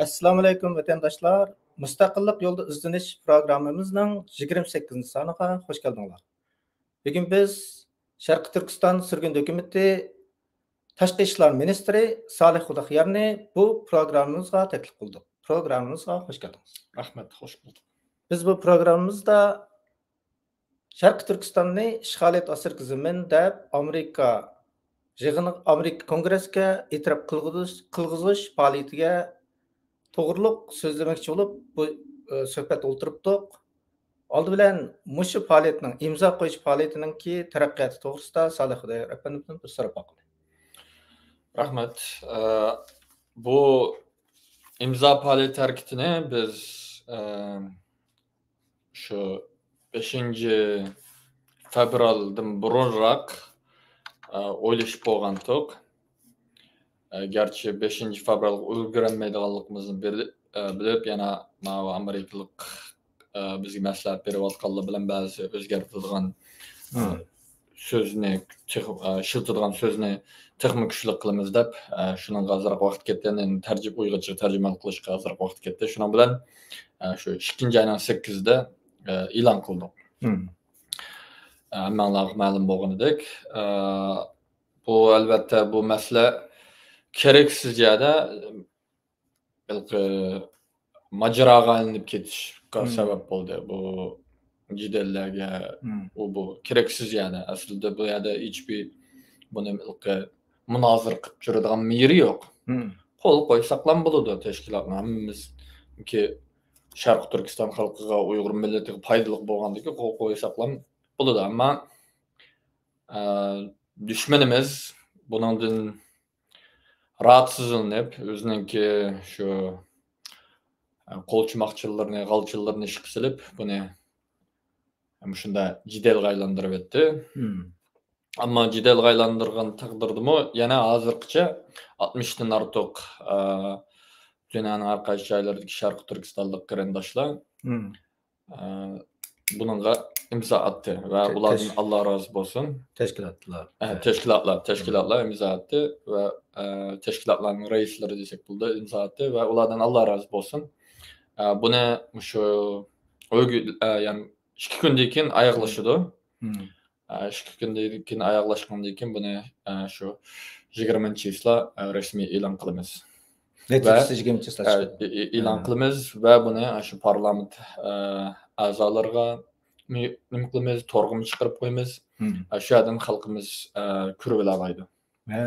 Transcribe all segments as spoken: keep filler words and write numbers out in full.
ئەسسالامۇئەلەيكۇم، ۋەتەنداشلار! مۇستەقىللىق يولىدا ئىزدىنىش پروگراممىمىزنىڭ يىگىرمە سەككىزىنچى سانىغا خوش كەلدىڭلار. بۈگۈن بىز شەرقىي تۈركىستان سۈرگۈندە ھۆكۈمىتى تاشقى ئىشلار مىنىستىرى سالىھ خۇداخيارنى بۇ پروگراممىمىزغا تەكلىپ قىلدۇق. پروگراممىمىزغا خوش كەلدىڭىز. رەھمەت، خوش بولدۇق. بىز بۇ پروگراممىمىزدا شەرقىي تۈركىستاننى ئىشغالىيەت ئاستىدىكى زېمىن دەپ ئامېرىكا يىغىنى، ئامېرىكا كونگرېسكە ئېتىراپ قىلغۇزۇش، قىلغۇزۇش پائالىيىتىگە توغرۇلۇق سۆزلىمەكچى بولۇپ، بۇ، ئە، سۆھبەت ئولتۇرۇپتۇق. ئالدى بىلەن مۇشۇ پائالىيەتنىڭ، ئىمزا قويۇش پائالىيىتىنىڭكى تەرەققىياتى توغرىسىدا سالىھ خۇدايار ئەپەندىمدىن بىر سوراپ باقىلى. رەھمەت. ئە، بۇ ئىمزا پائالىيەت ھەرىكىتىنى بىز، ئە، شۇ بەشىنچى فېۋرالدىن بۇرۇنراق، ئە، ئويلىشىپ بولغانتۇق. ئە، گەرچە بەشىنچى فېۋرالغا ئۈلگۈرەلمەيدىغانلىقىمىزنى بىل-، ئە، بىلىپ، يەنە ماۋۇ ئامېرىكىلىق، ئە، بىزگە مەسلىھەت بېرىۋاتقانلار بىلەن بەزى ئۆزگەرتىدىغان، ئە، مم. سۆزنى تېخ-، ئە، ئىشلىتىدىغان سۆزنى تېخىمۇ كۈچلۈك قىلىمىز دەپ، ئە، شۇنىڭغا ئازراق ۋاقىت كەتتى. يەنى تەرجىمە، ئۇيغۇرچىغا تەرجىمە قىلىشقا ئازراق ۋاقىت كەتتى. شۇنىڭ بىلەن، ئە، شۇ ئىككىنچى ئاينىڭ سەككىزىدە، ئە، ئېلان قىلدۇق. مم. ئە، ھەممەڭلارغا مەلۇم بولغىنىدەك، ئە، بۇ، ئەلۋەتتە، بۇ مەسىلە كېرەكسىز يەردە ھېلىقى ماجىراغا ئايلىنىپ كېتىشكە مم. سەۋەب بولدى. بۇ جېدەللەرگە، مم. ئۇ بۇ كېرەكسىز يەردە. ئەسلىدە بۇ يەردە ھېچبىر بۇنى ھېلىقى مۇنازىرە قىلىپ يۈرىدىغان يېرى يوق. مم. قول قويساقلام بولىدۇ تەشكىلاتنى. ھەممىمىزكى شەرقىي تۈركىستان خەلقىگە، ئۇيغۇر مىللىتىگە پايدىلىق بولغاندىكى قول قويساقلام بولىدۇ. ئەمما، ئە، دۈشمىنىمىز بۇنىڭدىن راھەتسىزلىنىپ، ئۆزىنىڭكى شۇ، ئە، قولچىماقچىلىرىنى، غالچىلىرىنى ئىشقا سېلىپ، بۇنى مۇشۇنداق جېدەلگە ئايلاندۇرۇۋەتتى. مم. ئەمما جېدەلگە ئايلاندۇرغان تەقدىردىمۇ يەنە ھازىرغىچە ئاتمىشتىن ئارتۇق، ئە، دۇنيانىڭ ھەر قايسى جايلىرىدىكى شەرقىي تۈركىستانلىق قېرىنداشلار، مم. ئە، بۇنىڭغا ئىمزا ئاتتى ۋە تە-، ئۇلاردىن تەش-، ئاللا رازى بولسۇن. تەشكىلاتلار. ئە، تەشكىلاتلار، مم. تەشكىلاتلار ئىمزا ئاتتى ۋە، ئە، تەشكىلاتلارنىڭ رەئىسلىرى دېسەك بولىدۇ، ئىمزا ئاتتى ۋە ئۇلاردىن ئاللا رازى بولسۇن. ئە، بۇنى مۇشۇ ئۆگۈ-، ئە، يەنى ئىككى كۈندىن كېيىن ئاياغلىشىدۇ. مم. ئە، ئىككى كۈندىن كېيىن ئاياغلاشقاندىن كېيىن بۇنى، ئە، شۇ يىگىرمىنچى چىسلا، ئە، رەسمىي ئېلان قىلىمىز. نەتىجىسى ۋە، يىگىرمىنچى چىسلا ئە، چىقىدۇ. ئې-، ئېلان ھە. قىلىمىز ۋە بۇنى، ئە، شۇ پارلامېنت، ئە، ئەزالىرىغا نېمە قىلىمىز، تورغىمۇ چىقىرىپ قويىمىز. مم. ئە، شۇ يەردىن خەلقىمىز، ئە، كۆرۈۋالالايدۇ. ھە،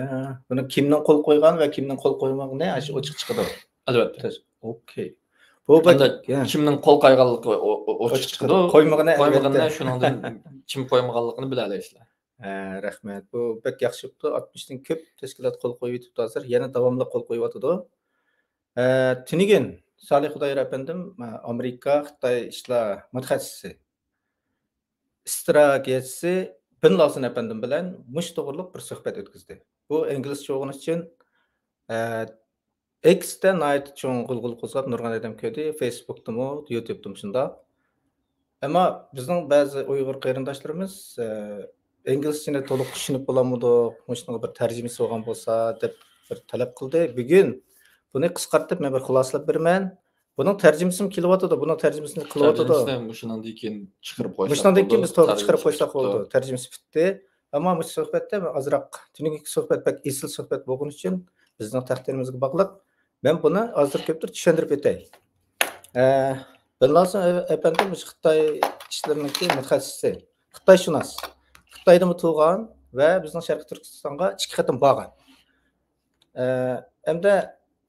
بۇنى كىمنىڭ قول قويغان ۋە كىمنىڭ قول قويمىغىنى ئاشۇ ئوچۇق چىقىدۇ. ئەلۋەتتە. ئوكەي. بۇ بەك، ئەمدى يا. كىمنىڭ قول قويغانلىقى ئو-، ئو-، ئوچۇق ئوچۇق چىقىدۇ. چىقىدۇ. قويمىغىنى قويمىغىنىنى ئەلۋەتتە. شۇنىڭدىن كىم قويمىغانلىقىنى بىلەلەيسىلەر. ھە، رەھمەت. بۇ بەك ياخشى بوپتۇ. ئاتمىشتىن كۆپ تەشكىلات قول قويۇۋېتىپتۇ ھازىر. يەنە داۋاملىق قول قويۇۋاتىدۇ. ھە، تۈنۈگۈن سالىھ خۇدايار ئەپەندىم، ئامېرىكا خىتاي ئىشلار مۇتەخەسسىسى ئىسترا گېزىتچىسى بىن لاسىن ئەپەندىم بىلەن مۇشۇ توغرىلىق بىر سۆھبەت ئۆتكۈزدى. بۇ ئىنگلىزچە بولغىنى ئۈچۈن، ئە، ئېكستا ناھايىتى چوڭ غۇلغۇلا قوزغاپ، نۇرغۇن ئادەم كۆردى. فېيسبۇكتىمۇ، يۇتۇبتىمۇ شۇنداق. ئەمما بىزنىڭ بەزى ئۇيغۇر قېرىنداشلىرىمىز، ئە، ئىنگلىزچىنى تولۇق چۈشىنىپ بولالمىدۇق، مۇشۇنىڭغا بىر تەرجىمىسى بولغان بولسا دەپ بىر تەلەپ قىلدى. بۈگۈن بۇنى قىسقارتىپ مەن بىر خۇلاسىلەپ بېرىمەن. بۇنىڭ تەرجىمىسىمۇ كېلىۋاتىدۇ، بۇنىڭ تەرجىمىسىنى قىلىۋاتىدۇ. تەرجىمىسىنى مۇشۇنىڭدىن كېيىن چىقىرىپ قويساق مۇشۇنىڭدىن كېيىن بولىدۇ. بىز تورغا چىقىرىپ قويساق بولىدۇ. تەرجىمىسى پۈتتى. ئەمما مۇشۇ سۆھبەتتە مەن ئازراق، تۈنۈگۈنكى سۆھبەت بەك ئېسىل سۆھبەت بولغىنى ئۈچۈن بىزنىڭ تەقدىرىمىزگە باغلىق. مەن بۇنى ھازىر كۆپتۇر چۈشەندۈرۈپ ئۆتەي. ئە، بىن لاسىن ئەپەندىم مۇشۇ خىتاي ئىشلىرىنىڭكى مۇتەخەسسىسى، خىتايشۇناس. خىتايدىمۇ تۇغقان ۋە بىزنىڭ شەرقىي تۈركىستانغا ئىككى قېتىم بارغان. ئە، ئەمدى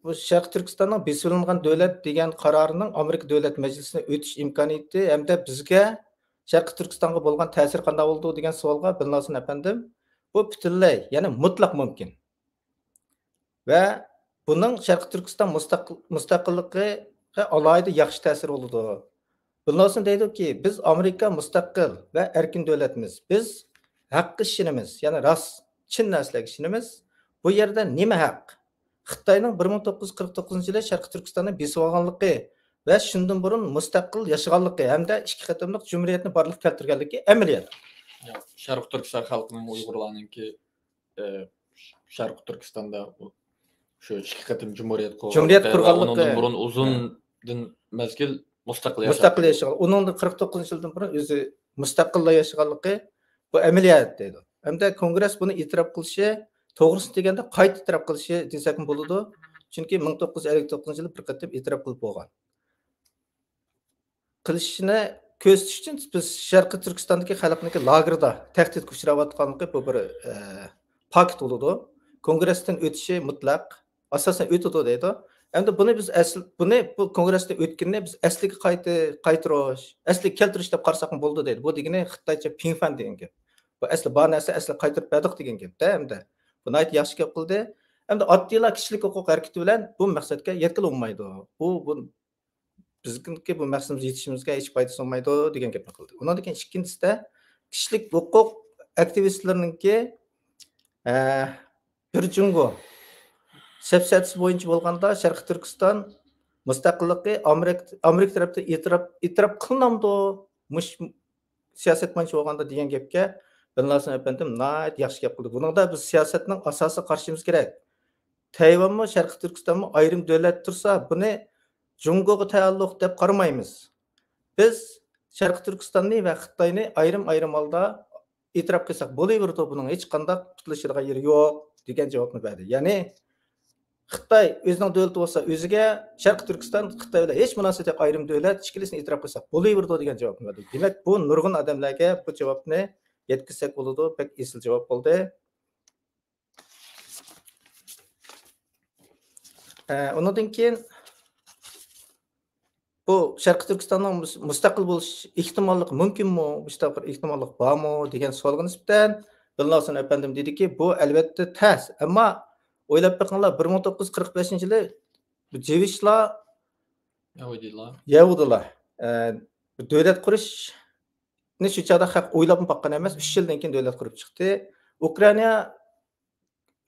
بۇ شەرقىي تۈركىستاننىڭ بېسىۋېلىنغان دۆلەت دېگەن قارارىنىڭ ئامېرىكا دۆلەت مەجلىسىنى ئۆتۈش ئىمكانىيىتى ھەمدە بىزگە شەرقىي تۈركىستانغا بولغان تەسىرى قانداق بولىدۇ دېگەن سوئالغا بىن لاسىن ئەپەندىم، بۇ پۈتۈنلەي، يەنى مۇتلەق مۇمكىن. ۋە بۇنىڭ شەرقىي تۈركىستان مۇستەقىل-، مۇستەقىللىقىغا ئالاھىدە ياخشى تەسىرى بولىدۇ. بىل نولسون دەيدۇكى، بىز ئامېرىكا مۇستەقىل ۋە ئەركىن دۆلەتمىز. بىز ھەققە ئىشىنىمىز، يەنى راست، چىن نەرسىلەرگە ئىشىنىمىز. بۇ يەردە نېمە ھەق؟ خىتاينىڭ بىر مىڭ توققۇز يۈز قىرىق توققۇزىنچى يىلى شەرقىي تۈركىستاننى بېسىۋالغانلىقى ۋە شۇندىن بۇرۇن مۇستەقىل ياشىغانلىقى ھەمدە ئىككى قېتىملىق جۇمھۇرىيەتنى بارلىققا كەلتۈرگەنلىكى ئەمەلىيەت. ياق، شەرقىي تۈركىستان خەلقىنىڭ، ئۇيغۇرلارنىڭكى، ئى، شەرقىي تۈركىستاندا بۇ شۇ ئىككى قېتىم جۇمھۇرىيەت قۇرغانلىقى، جۇمھۇرىيەت قۇرغانلىقى. ئۇنىڭدىن بۇرۇن ئۇزۇندىن مەزگىل مۇستەقىل ياشاپ مۇستەقىل ياشىغان، ئۇنىڭدىن قىرىق توققۇزىنچى يىلدىن بۇرۇن ئۆزى مۇستەقىللا ياشىغانلىقى، بۇ ئەمەلىيەت دەيدۇ. ھەمدە كونگرېس بۇنى ئېتىراپ قىلىشى، توغرىسىنى دېگەندە قايتا ئېتىراپ قىلىشى دېسەكمۇ بولىدۇ. چۈنكى مىڭ توققۇز يۈز ئەللىك توققۇزىنچى يىلى بىر قېتىم ئېتىراپ قىلىپ بولغان. قىلىشىنى كۆرسىتىش ئۈچۈن بىز شەرقىي تۈركىستاندىكى خەلقنىڭكى لاگېردا تەھدىتكە ئۇچراۋاتقانلىقى بۇ بىر، ئە، پاكىت بولىدۇ. كونگرېستىن ئۆتۈشى مۇتلەق، ئاساسەن ئۆتىدۇ دەيدۇ. ئەمدى بۇنى بىز ئەسل-، بۇنى بۇ كونگرېستىن ئۆتكىنىنى بىز ئەسلىگە قايتا-، قايتۇرۇش، ئەسلىگە كەلتۈرۈش دەپ قارىساقمۇ بولىدۇ دەيدۇ. بۇ دېگىنى خىتايچە پىڭفەن دېگەن گەپ. بۇ ئەسلى بار نەرسە ئەسلىگە قايتۇرۇپ بەردۇق دېگەن گەپتە ئەمدى. بۇ ناھايىتى ياخشى گەپ قىلدى. ئەمدى ئاددىيلا كىشىلىك ھوقۇق ھەرىكىتى بىلەن بۇ مەقسەتكە يەتكىلى بولمايدۇ. بۇ، بۇ بىزنىڭكى بۇ مەقسىتىمىزگە يېتىشىمىزگە ھېچ پايدىسى بولمايدۇ دېگەن گەپنى قىلدى. ئۇنىڭدىن كېيىن ئىككىنچىسىدە كىشىلىك ھوقۇق ئاكتىۋىستلىرىنىڭكى، ئە، بىر جۇڭگو سەپسەتىسى بويىچە بولغاندا شەرقىي تۈركىستان مۇستەقىللىقى ئامېرىكا، ئامېرىكا تەرەپتىن ئېتىراپ، ئېتىراپ قىلىنامدۇ؟ مۇش سىياسەت بويىچە بولغاندا دېگەن گەپكە بىن لاسېن ئەپەندىم ناھايىتى ياخشى گەپ قىلدى. بۇنىڭدا بىز سىياسەتنىڭ ئاساسىي قارىشىمىز كېرەك. تەيۋانمۇ، شەرقىي تۈركىستانمۇ ئايرىم دۆلەت تۇرسا، بۇنى جۇڭگوغا تەئەللۇق دەپ قارىمايمىز. بىز شەرقىي تۈركىستاننى ۋە خىتاينى ئايرىم-ئايرىم ھالدا ئېتىراپ قىلساق بولۇۋېرىدۇ، بۇنىڭ ھېچقانداق پۇتلىشىدىغان يېرى يوق، دېگەن جاۋابنى بەردى. يەنى خىتاي ئۆزىنىڭ دۆلىتى بولسا ئۆزىگە، شەرقىي تۈركىستان خىتاي بىلەن ھېچ مۇناسىۋىتى يوق، ئايرىم دۆلەت، ئىككىلىسىنى ئېتىراپ قىلساق بولۇۋېرىدۇ، دېگەن جاۋابنى بەردى. دېمەك، بۇ نۇرغۇن ئادەملەرگە بۇ جاۋابنى يەتكۈزسەك بولىدۇ. بەك ئېسىل جاۋاب بولدى. ئە، ئۇنىڭدىن كېيىن بۇ شەرقىي تۈركىستاننىڭ مۇس-، مۇستەقىل بولۇش ئېھتىماللىقى مۇمكىنمۇ؟ مۇشۇنداق بىر ئېھتىماللىق بارمۇ؟ دېگەن سوئالغا نىسبەتەن بىن لاسېن ئەپەندىم دېدىكى، بۇ ئەلۋەتتە تەس. ئەمما ئويلاپ بېقىڭلار، بىر مىڭ توققۇز يۈز قىرىق بەشىنچى يىلى بۇ جېۋىشلار، يەھۇدىيلار. يەھۇدىيلار، ئە، دۆلەت قۇرۇشنى شۇ چاغدا خەق ئويلاپمۇ باققان ئەمەس، ئۈچ يىلدىن كېيىن دۆلەت قۇرۇپ چىقتى. ئۇكرائىنا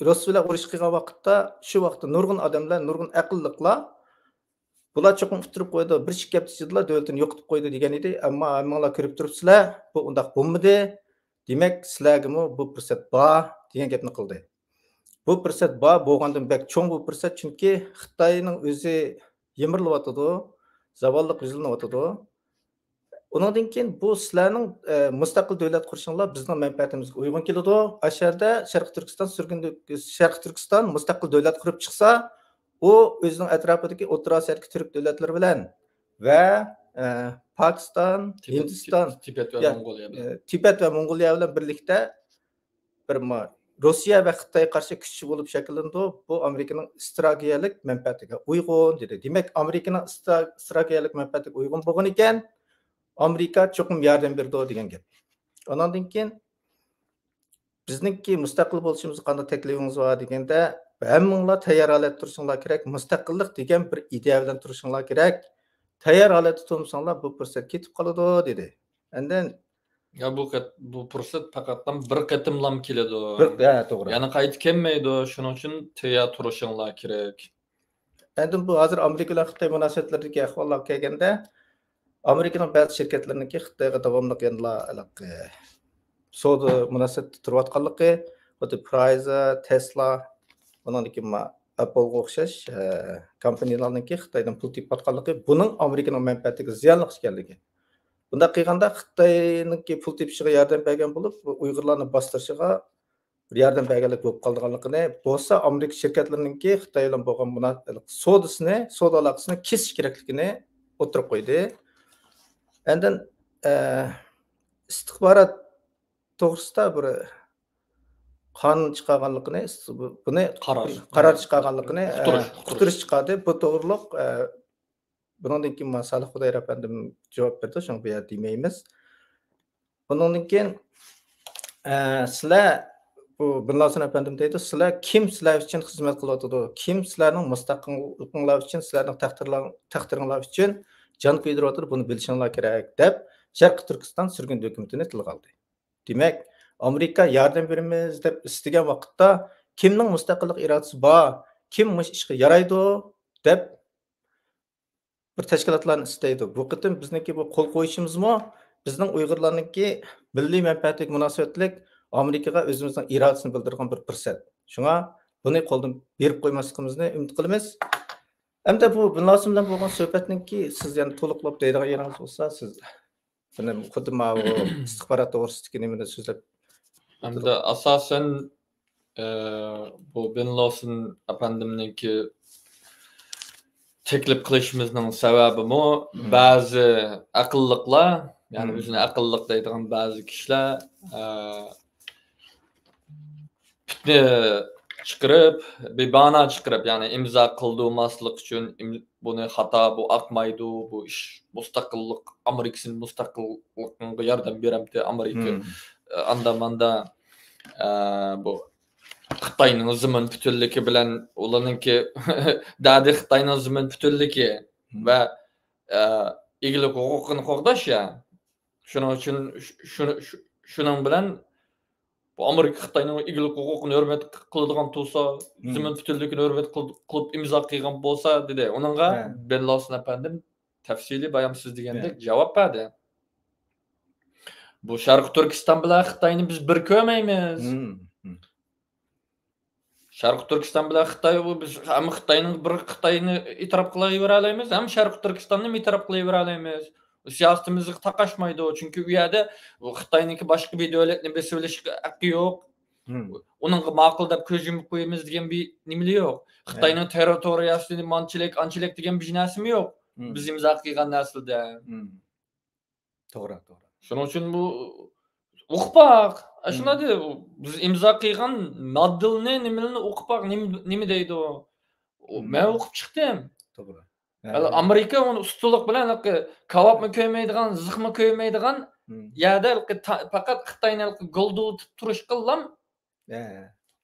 روسىيە بىلەن ئۇرۇش قىلغان ۋاقىتتا، شۇ ۋاقىتتا نۇرغۇن ئادەملەر، نۇرغۇن ئەقىللىقلار، بۇلار چوقۇم ئۇتتۇرۇپ قويىدۇ، بىر ئىككى ھەپتە ئىچىدىلا دۆلىتىنى يوقىتىپ قويىدۇ دېگەن ئىدى. ئەمما ھەممىڭلار كۆرۈپ تۇرۇپسىلەر، بۇ ئۇنداق بولمىدى. دېمەك، سىلەرگىمۇ بۇ پۇرسەت بار، دېگەن گەپنى قىلدى. بۇ پۇرسەت بار، بولغاندىن بەك چوڭ بۇ پۇرسەت، چۈنكى خىتاينىڭ ئۆزى يىمىرىلىۋاتىدۇ، زاۋاللىق يۈزلىنىۋاتىدۇ. ئۇنىڭدىن كېيىن بۇ سىلەرنىڭ، ئە، مۇستەقىل دۆلەت قۇرۇشۇڭلار بىزنىڭ مەنپەئەتىمىزگە ئۇيغۇن كېلىدۇ. ئاشۇ يەردە شەرقىي تۈركىستان سۈرگۈن، شەرقىي تۈركىستان مۇستەقىل دۆلەت قۇرۇپ چىقسا، ئۇ ئۆزىنىڭ ئەتراپىدىكى ئوتتۇرا ئاسىيادىكى تۈرك دۆلەتلىرى بىلەن ۋە، ئە، پاكىستان، تىبەت، ھىندىستان، تىبەت ۋە يا، موڭغۇلىيە بىلەن. ئە، تىبەت ۋە موڭغۇلىيە بىلەن بىرلىكتە بىر ما-، روسىيە ۋە خىتايغا قارشى كۈچ بولۇپ شەكىللىنىدۇ. بۇ ئامېرىكىنىڭ ئىستراتېگىيەلىك مەنپەئەتىگە ئۇيغۇن، دېدى. دېمەك، ئامېرىكىنىڭ ئىسترا-، ئىستراتېگىيەلىك مەنپەئەتىگە ئۇيغۇن بولغان ئىكەن، ئامېرىكا چوقۇم ياردەم بېرىدۇ دېگەن گەپ. ئاناندىن كېيىن بىزنىڭكى مۇستەقىل بولۇشىمىزغا قانداق تەكلىپىڭىز بار دېگەندە، ھەممىڭلار تەييار ھالەتتە تۇرۇشۇڭلار كېرەك. مۇستەقىللىق دېگەن بىر ئىدىيە بىلەن تۇرۇشۇڭلار كېرەك. تەييار ھالەتتە تۇرمىساڭلار، بۇ پۇرسەت كېتىپ قالىدۇ، دېدى. ئاندىن يا بۇ قېت-، بۇ پۇرسەت پەقەتلا بىر قېتىملام كېلىدۇ. بىر، ھە، توغرا. يەنە قايتا كەلمەيدۇ. شۇنىڭ ئۈچۈن تەييار تۇرۇشۇڭلار كېرەك. ئەندىن بۇ ھازىر ئامېرىكا بىلەن خىتاي مۇناسىۋەتلىرىدىكى ئەھۋاللارغا كەلگەندە، ئامېرىكىنىڭ بەزى شىركەتلىرىنىڭكى خىتايغا داۋاملىق يەنىلا ھېلىقى سودا مۇناسىۋەتتە تۇرۇۋاتقانلىقى، خۇددى پرايزېر، تېسلا، ئۇنىڭدىن كېيىن ما-، ئەپپلغا ئوخشاش، ئە، كومپانىيەلەرنىڭكى خىتايدىن پۇل تېپىۋاتقانلىقى، بۇنىڭ ئامېرىكىنىڭ مەنپەئەتىگە زىيانلىق ئىكەنلىكى. بۇنداق قىلغاندا خىتاينىڭكى پۇل تېپىشىغا ياردەم بەرگەن بولۇپ، ئۇيغۇرلارنى باستۇرۇشىغا بىر ياردەم بەرگەنلىك بولۇپ قالىدىغانلىقىنى، بولسا ئامېرىكا شىركەتلىرىنىڭكى خىتاي بىلەن بولغان مۇنا-، سودىسىنى، سودا ئالاقىسىنى كېسىش كېرەكلىكىنى ئوتتۇرىغا قويدى. ئاندىن، ئە، ئىستىخبارات توغرىسىدا بىر قانۇن چىقارغانلىقىنى، بۇنى قارار. قارار چىقارغانلىقىنى، ئە، ئۇقتۇرۇش، ئۇقتۇرۇش. ئۇقتۇرۇش چىقاردى. بۇ توغرۇلۇق، ئە، بۇنىڭدىن كېيىن ما سالىھ خۇدايار ئەپەندىم جاۋاب بەردى، شۇڭا بۇ يەردە دېمەيمىز. بۇنىڭدىن كېيىن، ئە، سىلەر، بۇ بىن لاسېن ئەپەندىم دەيدۇ، سىلەر كىم سىلەر ئۈچۈن خىزمەت قىلىۋاتىدۇ؟ كىم سىلەرنىڭ مۇستەقىللىقىڭلار ئۈچۈن، سىلەرنىڭ تەقدىرلىرىڭ-، تەقدىرىڭلار ئۈچۈن جان كۆيدۈرۈۋاتىدۇ؟ بۇنى بىلىشىڭلار كېرەك، دەپ شەرقىي تۈركىستان سۈرگۈن ھۆكۈمىتىنى تىلغا ئالدى. دېمەك، ئامېرىكا ياردەم بېرىمىز دەپ ئىستىگەن ۋاقىتتا، كىمنىڭ مۇستەقىللىق ئىرادىسى بار، كىم مۇشۇ ئىشقا يارايدۇ دەپ بىر تەشكىلاتلارنى ئىستەيدۇ. بۇ قېتىم بىزنىڭكى بۇ قول قويۇشىمىزمۇ بىزنىڭ ئۇيغۇرلارنىڭكى مىللىي مەنپەئەتىگە مۇناسىۋەتلىك ئامېرىكىغا ئۆزىمىزنىڭ ئىرادىسىنى بىلدۈرىدىغان بىر پۇرسەت. شۇڭا بۇنى قولدىن بېرىپ قويماسلىقىمىزنى ئۈمىد قىلىمىز. ئەمدى بۇ بىن لاسېن بىلەن بولغان سۆھبەتنىڭكى سىز يەنە تولۇقلاپ دەيدىغان يېرىڭىز بولسا، سىز بۇنى خۇددى ماۋۇ ئىستىخبارات توغرىسىدىكى نېمىنى سۆزلەپ. ئەمدى ئاساسەن، ئە، بۇ بىن لاسېن ئەپەندىمنىڭكى تەكلىپ قىلىشىمىزنىڭ سەۋەبىمۇ، بەزى ئەقىللىقلار، يەنى ئۆزىنى ئەقىللىق دەيدىغان بەزى كىشىلەر، ئە، پىتنە چىقىرىپ، بىر بانا چىقىرىپ، يەنى ئىمزا قىلدۇرماسلىق ئۈچۈن، ئىم-، بۇنى خاتا، بۇ ئاقمايدۇ، بۇ ئىش مۇستەقىللىق، ئامېرىكىسىنى مۇستەقىللىقىڭغا ياردەم بېرەمتى ئامېرىكا. ئاندا ماندا، ئە، بۇ خىتاينىڭ زېمىن پۈتۈنلۈكى بىلەن ئۇلارنىڭكى دەدى خىتاينىڭ زېمىن پۈتۈنلۈكى ۋە، ئە، ئىگىلىك ھوقۇقىنى قوغداش يا. شۇنىڭ ئۈچۈن شۇ-، شۇ-، شۇنىڭ بىلەن بۇ ئامېرىكا خىتاينىڭ ئىگىلىك ھوقۇقىنى ھۆرمەت قىلىدىغان تۇرسا، زېمىن پۈتۈنلۈكىنى ھۆرمەت قىل-، قىلىپ ئىمزا قىلغان بولسا، دېدى. ئۇنىڭغا بېن لاسېن ئەپەندىم تەپسىلىي بايام سىز دېگەندەك جاۋاب بەردى. بۇ شەرقىي تۈركىستان بىلەن خىتاينى بىز بىر كۆرمەيمىز. شەرقىي تۈركىستان بىلەن خىتاي، بۇ بىز ھەم خىتاينىڭ بىر خىتاينى ئېتىراپ قىلىۋېرەلەيمىز، ھەم شەرقىي تۈركىستاننى ئېتىراپ قىلىۋېرەلەيمىز. سىياسىتىمىزگە تاقاشمايدۇ، چۈنكى ئۇ يەردە خىتاينىڭكى باشقا بىر دۆلەتنى بېسىۋېلىشقا ھەققى يوق. ئۇنىڭغا ماقۇل دەپ كۆز يۇمۇپ قويىمىز دېگەن بىر نېمىلى يوق. خىتاينىڭ تېررىتورىيەسىنى مانچىلىك، ئانچىلىك دېگەن بىر نەرسىمۇ يوق. بىز ئىمزا قىلغان نەرسىلەردە. توغرا، توغرا. شۇنىڭ ئۈچۈن بۇ ئۇقۇپ باق. ئاشۇنداق دېدى. بىز ئىمزا قىلغان ماددىلىنى، نېمىلىنى ئۇقۇپ باق. نېمە، نېمە دەيدۇ؟ مەن ئۇقۇپ چىقتىم. توغرا. ئامېرىكا ئۇنى ئۇستىلىق بىلەن كاۋاپمۇ كۆيمەيدىغان، زىخمۇ كۆيمەيدىغان يەردە پەقەت خىتاينى گولدۇلىتىپ تۇرۇشقىلا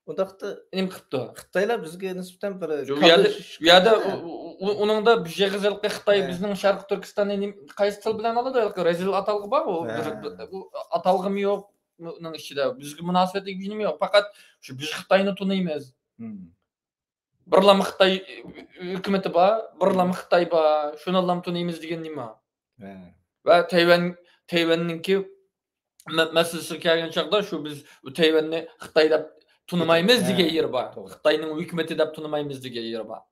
ئۇنداقتا نېمە قىپتۇ؟ خىتايلار بىزگە نىسبەتەن بىر، ئۇ يەردە، ئۇ يەردە ئۇنىڭدا بىر ئېغىز خىتاي بىزنىڭ شەرقىي تۈركىستاننى قايسى تىل بىلەن ئالىدۇ؟ رەزىل ئاتالغۇ بار، ئۇ ئاتالغۇمۇ يوق ئۇنىڭ ئىچىدە. بىزگە مۇناسىۋەتلىك ھېچنېمە يوق. پەقەت شۇ بىز خىتاينى تونۇيمىز. بىرلا خىتاي ھۆكۈمىتى بار، بىرلا خىتاي بار، شۇنىلا تونۇيمىز دېگەن نېمە؟ ۋە تەيۋەن، تەيۋەننىڭكى مەسىلىسىگە كەلگەن چاغدا شۇ بىز تەيۋەننى خىتاي دەپ تونۇمايمىز دېگەن يېرى بار. خىتاينىڭ ھۆكۈمىتى دەپ تونۇمايمىز دېگەن يېرى بار.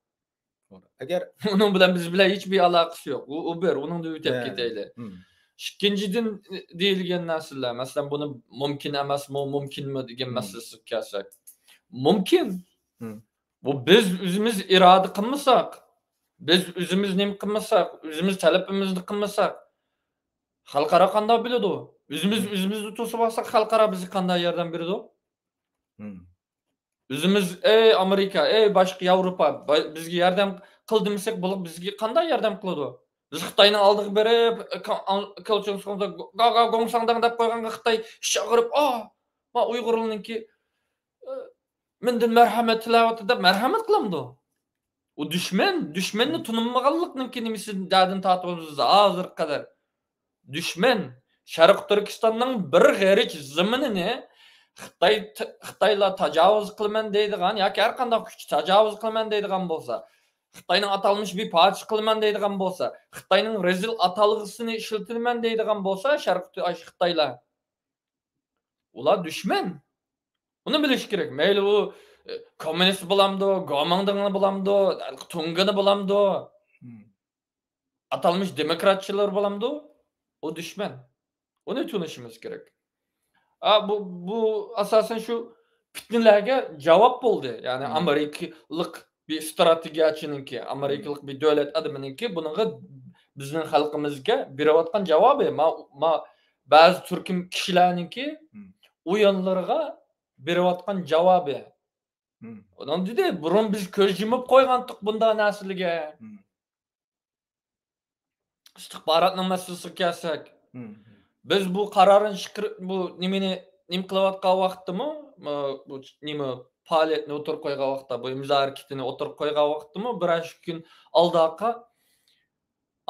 ئەگەر ئۇنىڭ بىلەن بىز بىلەن ھېچبىر ئالاقىسى يوق. ئۇ، ئۇ بىر، ئۇنىڭدىن ئۆتۈپ كېتەيلى. ئىككىنچىدىن دېيىلگەن نەرسىلەر، مەسىلەن، بۇنى مۇمكىن ئەمەسمۇ، مۇمكىنمۇ دېگەن مەسىلىسىگە كەلسەك. مۇمكىن. بۇ بىز ئۆزىمىز ئىرادە قىلمىساق، بىز ئۆزىمىز نېمە قىلمىساق، ئۆزىمىز تەلىپىمىزنى قىلمىساق، خەلقئارا قانداق بىلىدۇ؟ ئۆزىمىز ئۆزىمىزنى توسۇپ ئالساق، خەلقئارا بىزگە قانداق ياردەم بېرىدۇ؟ ئۆزىمىز، ئەي ئامېرىكا، ئەي باشقا ياۋروپا، بىزگە ياردەم قىل دېمىسەك، بۇلار بىزگە قانداق ياردەم قىلىدۇ؟ بىز خىتاينىڭ ئالدىغا بېرىپ، گا گا گوڭساڭداڭ دەپ قويغانغا خىتاي ئىچى ئاغرىپ، ئا، ما ئۇيغۇرلارنىڭكى مەندىن مەرھەمەت تىلەۋاتىدۇ دەپ مەرھەمەت قىلامدۇ؟ ئۇ دۈشمەن، دۈشمەننى تونۇمىغانلىقنىڭكى نېمىسىدىن دەردىن تارتىۋاتىمىز ھازىرغا قەدەر. دۈشمەن، شەرقىي تۈركىستاننىڭ بىر غېرىچ زېمىنىنى خىتاي، خىتايلار تاجاۋۇز قىلىمەن دەيدىغان ياكى ھەر قانداق كۈچ تاجاۋۇز قىلىمەن دەيدىغان بولسا، خىتاينىڭ ئاتالمىش بىر پارچىسى قىلىمەن دەيدىغان بولسا، خىتاينىڭ رەزىل ئاتالغۇسىنى ئىشلىتىمەن دەيدىغان بولسا، شەرقىي خىتايلار، ئۇلار دۈشمەن. ئۇنى بىلىش كېرەك. مەيلى ئۇ، ئە، كوممۇنىست بولامدۇ، گومىڭدىڭ بولامدۇ، تۇڭگىنى بولامدۇ، ئاتالمىش دېموكراتچىلار بولامدۇ، ئۇ دۈشمەن. ئۇنى تونۇشىمىز كېرەك. ئا، بۇ، بۇ ئاساسەن شۇ پىتنىلەرگە جاۋاب بولدى. يەنى ئامېرىكىلىق بىر ئىستراتېگىيەچىنىڭكى، ئامېرىكىلىق بىر دۆلەت ئادىمىنىڭكى بۇنىڭغا بىزنىڭ خەلقىمىزگە بېرىۋاتقان جاۋابى. ما، ما بەزى تۈركۈم كىشىلەرنىڭكى ئويۇنلىرىغا بېرىۋاتقان جاۋابى. ئۇنىڭ دېدى، بۇرۇن بىز كۆز يۇمۇپ قويغانتۇق بۇنداق نەرسىلەرگە. ئىستىخباراتنىڭ مەسىلىسىگە كەلسەك، بىز بۇ قارارنى چىقىرىپ، بۇ نېمىنى، نېمە قىلىۋاتقان ۋاقىتتىمۇ، بۇ نېمە، پائالىيەتنى ئوتتۇرىغا قويغان ۋاقىتتا، بۇ ئىمزا ھەرىكىتىنى ئوتتۇرىغا قويغان ۋاقىتتىمۇ بىرەر ئىككى كۈن ئالدىغا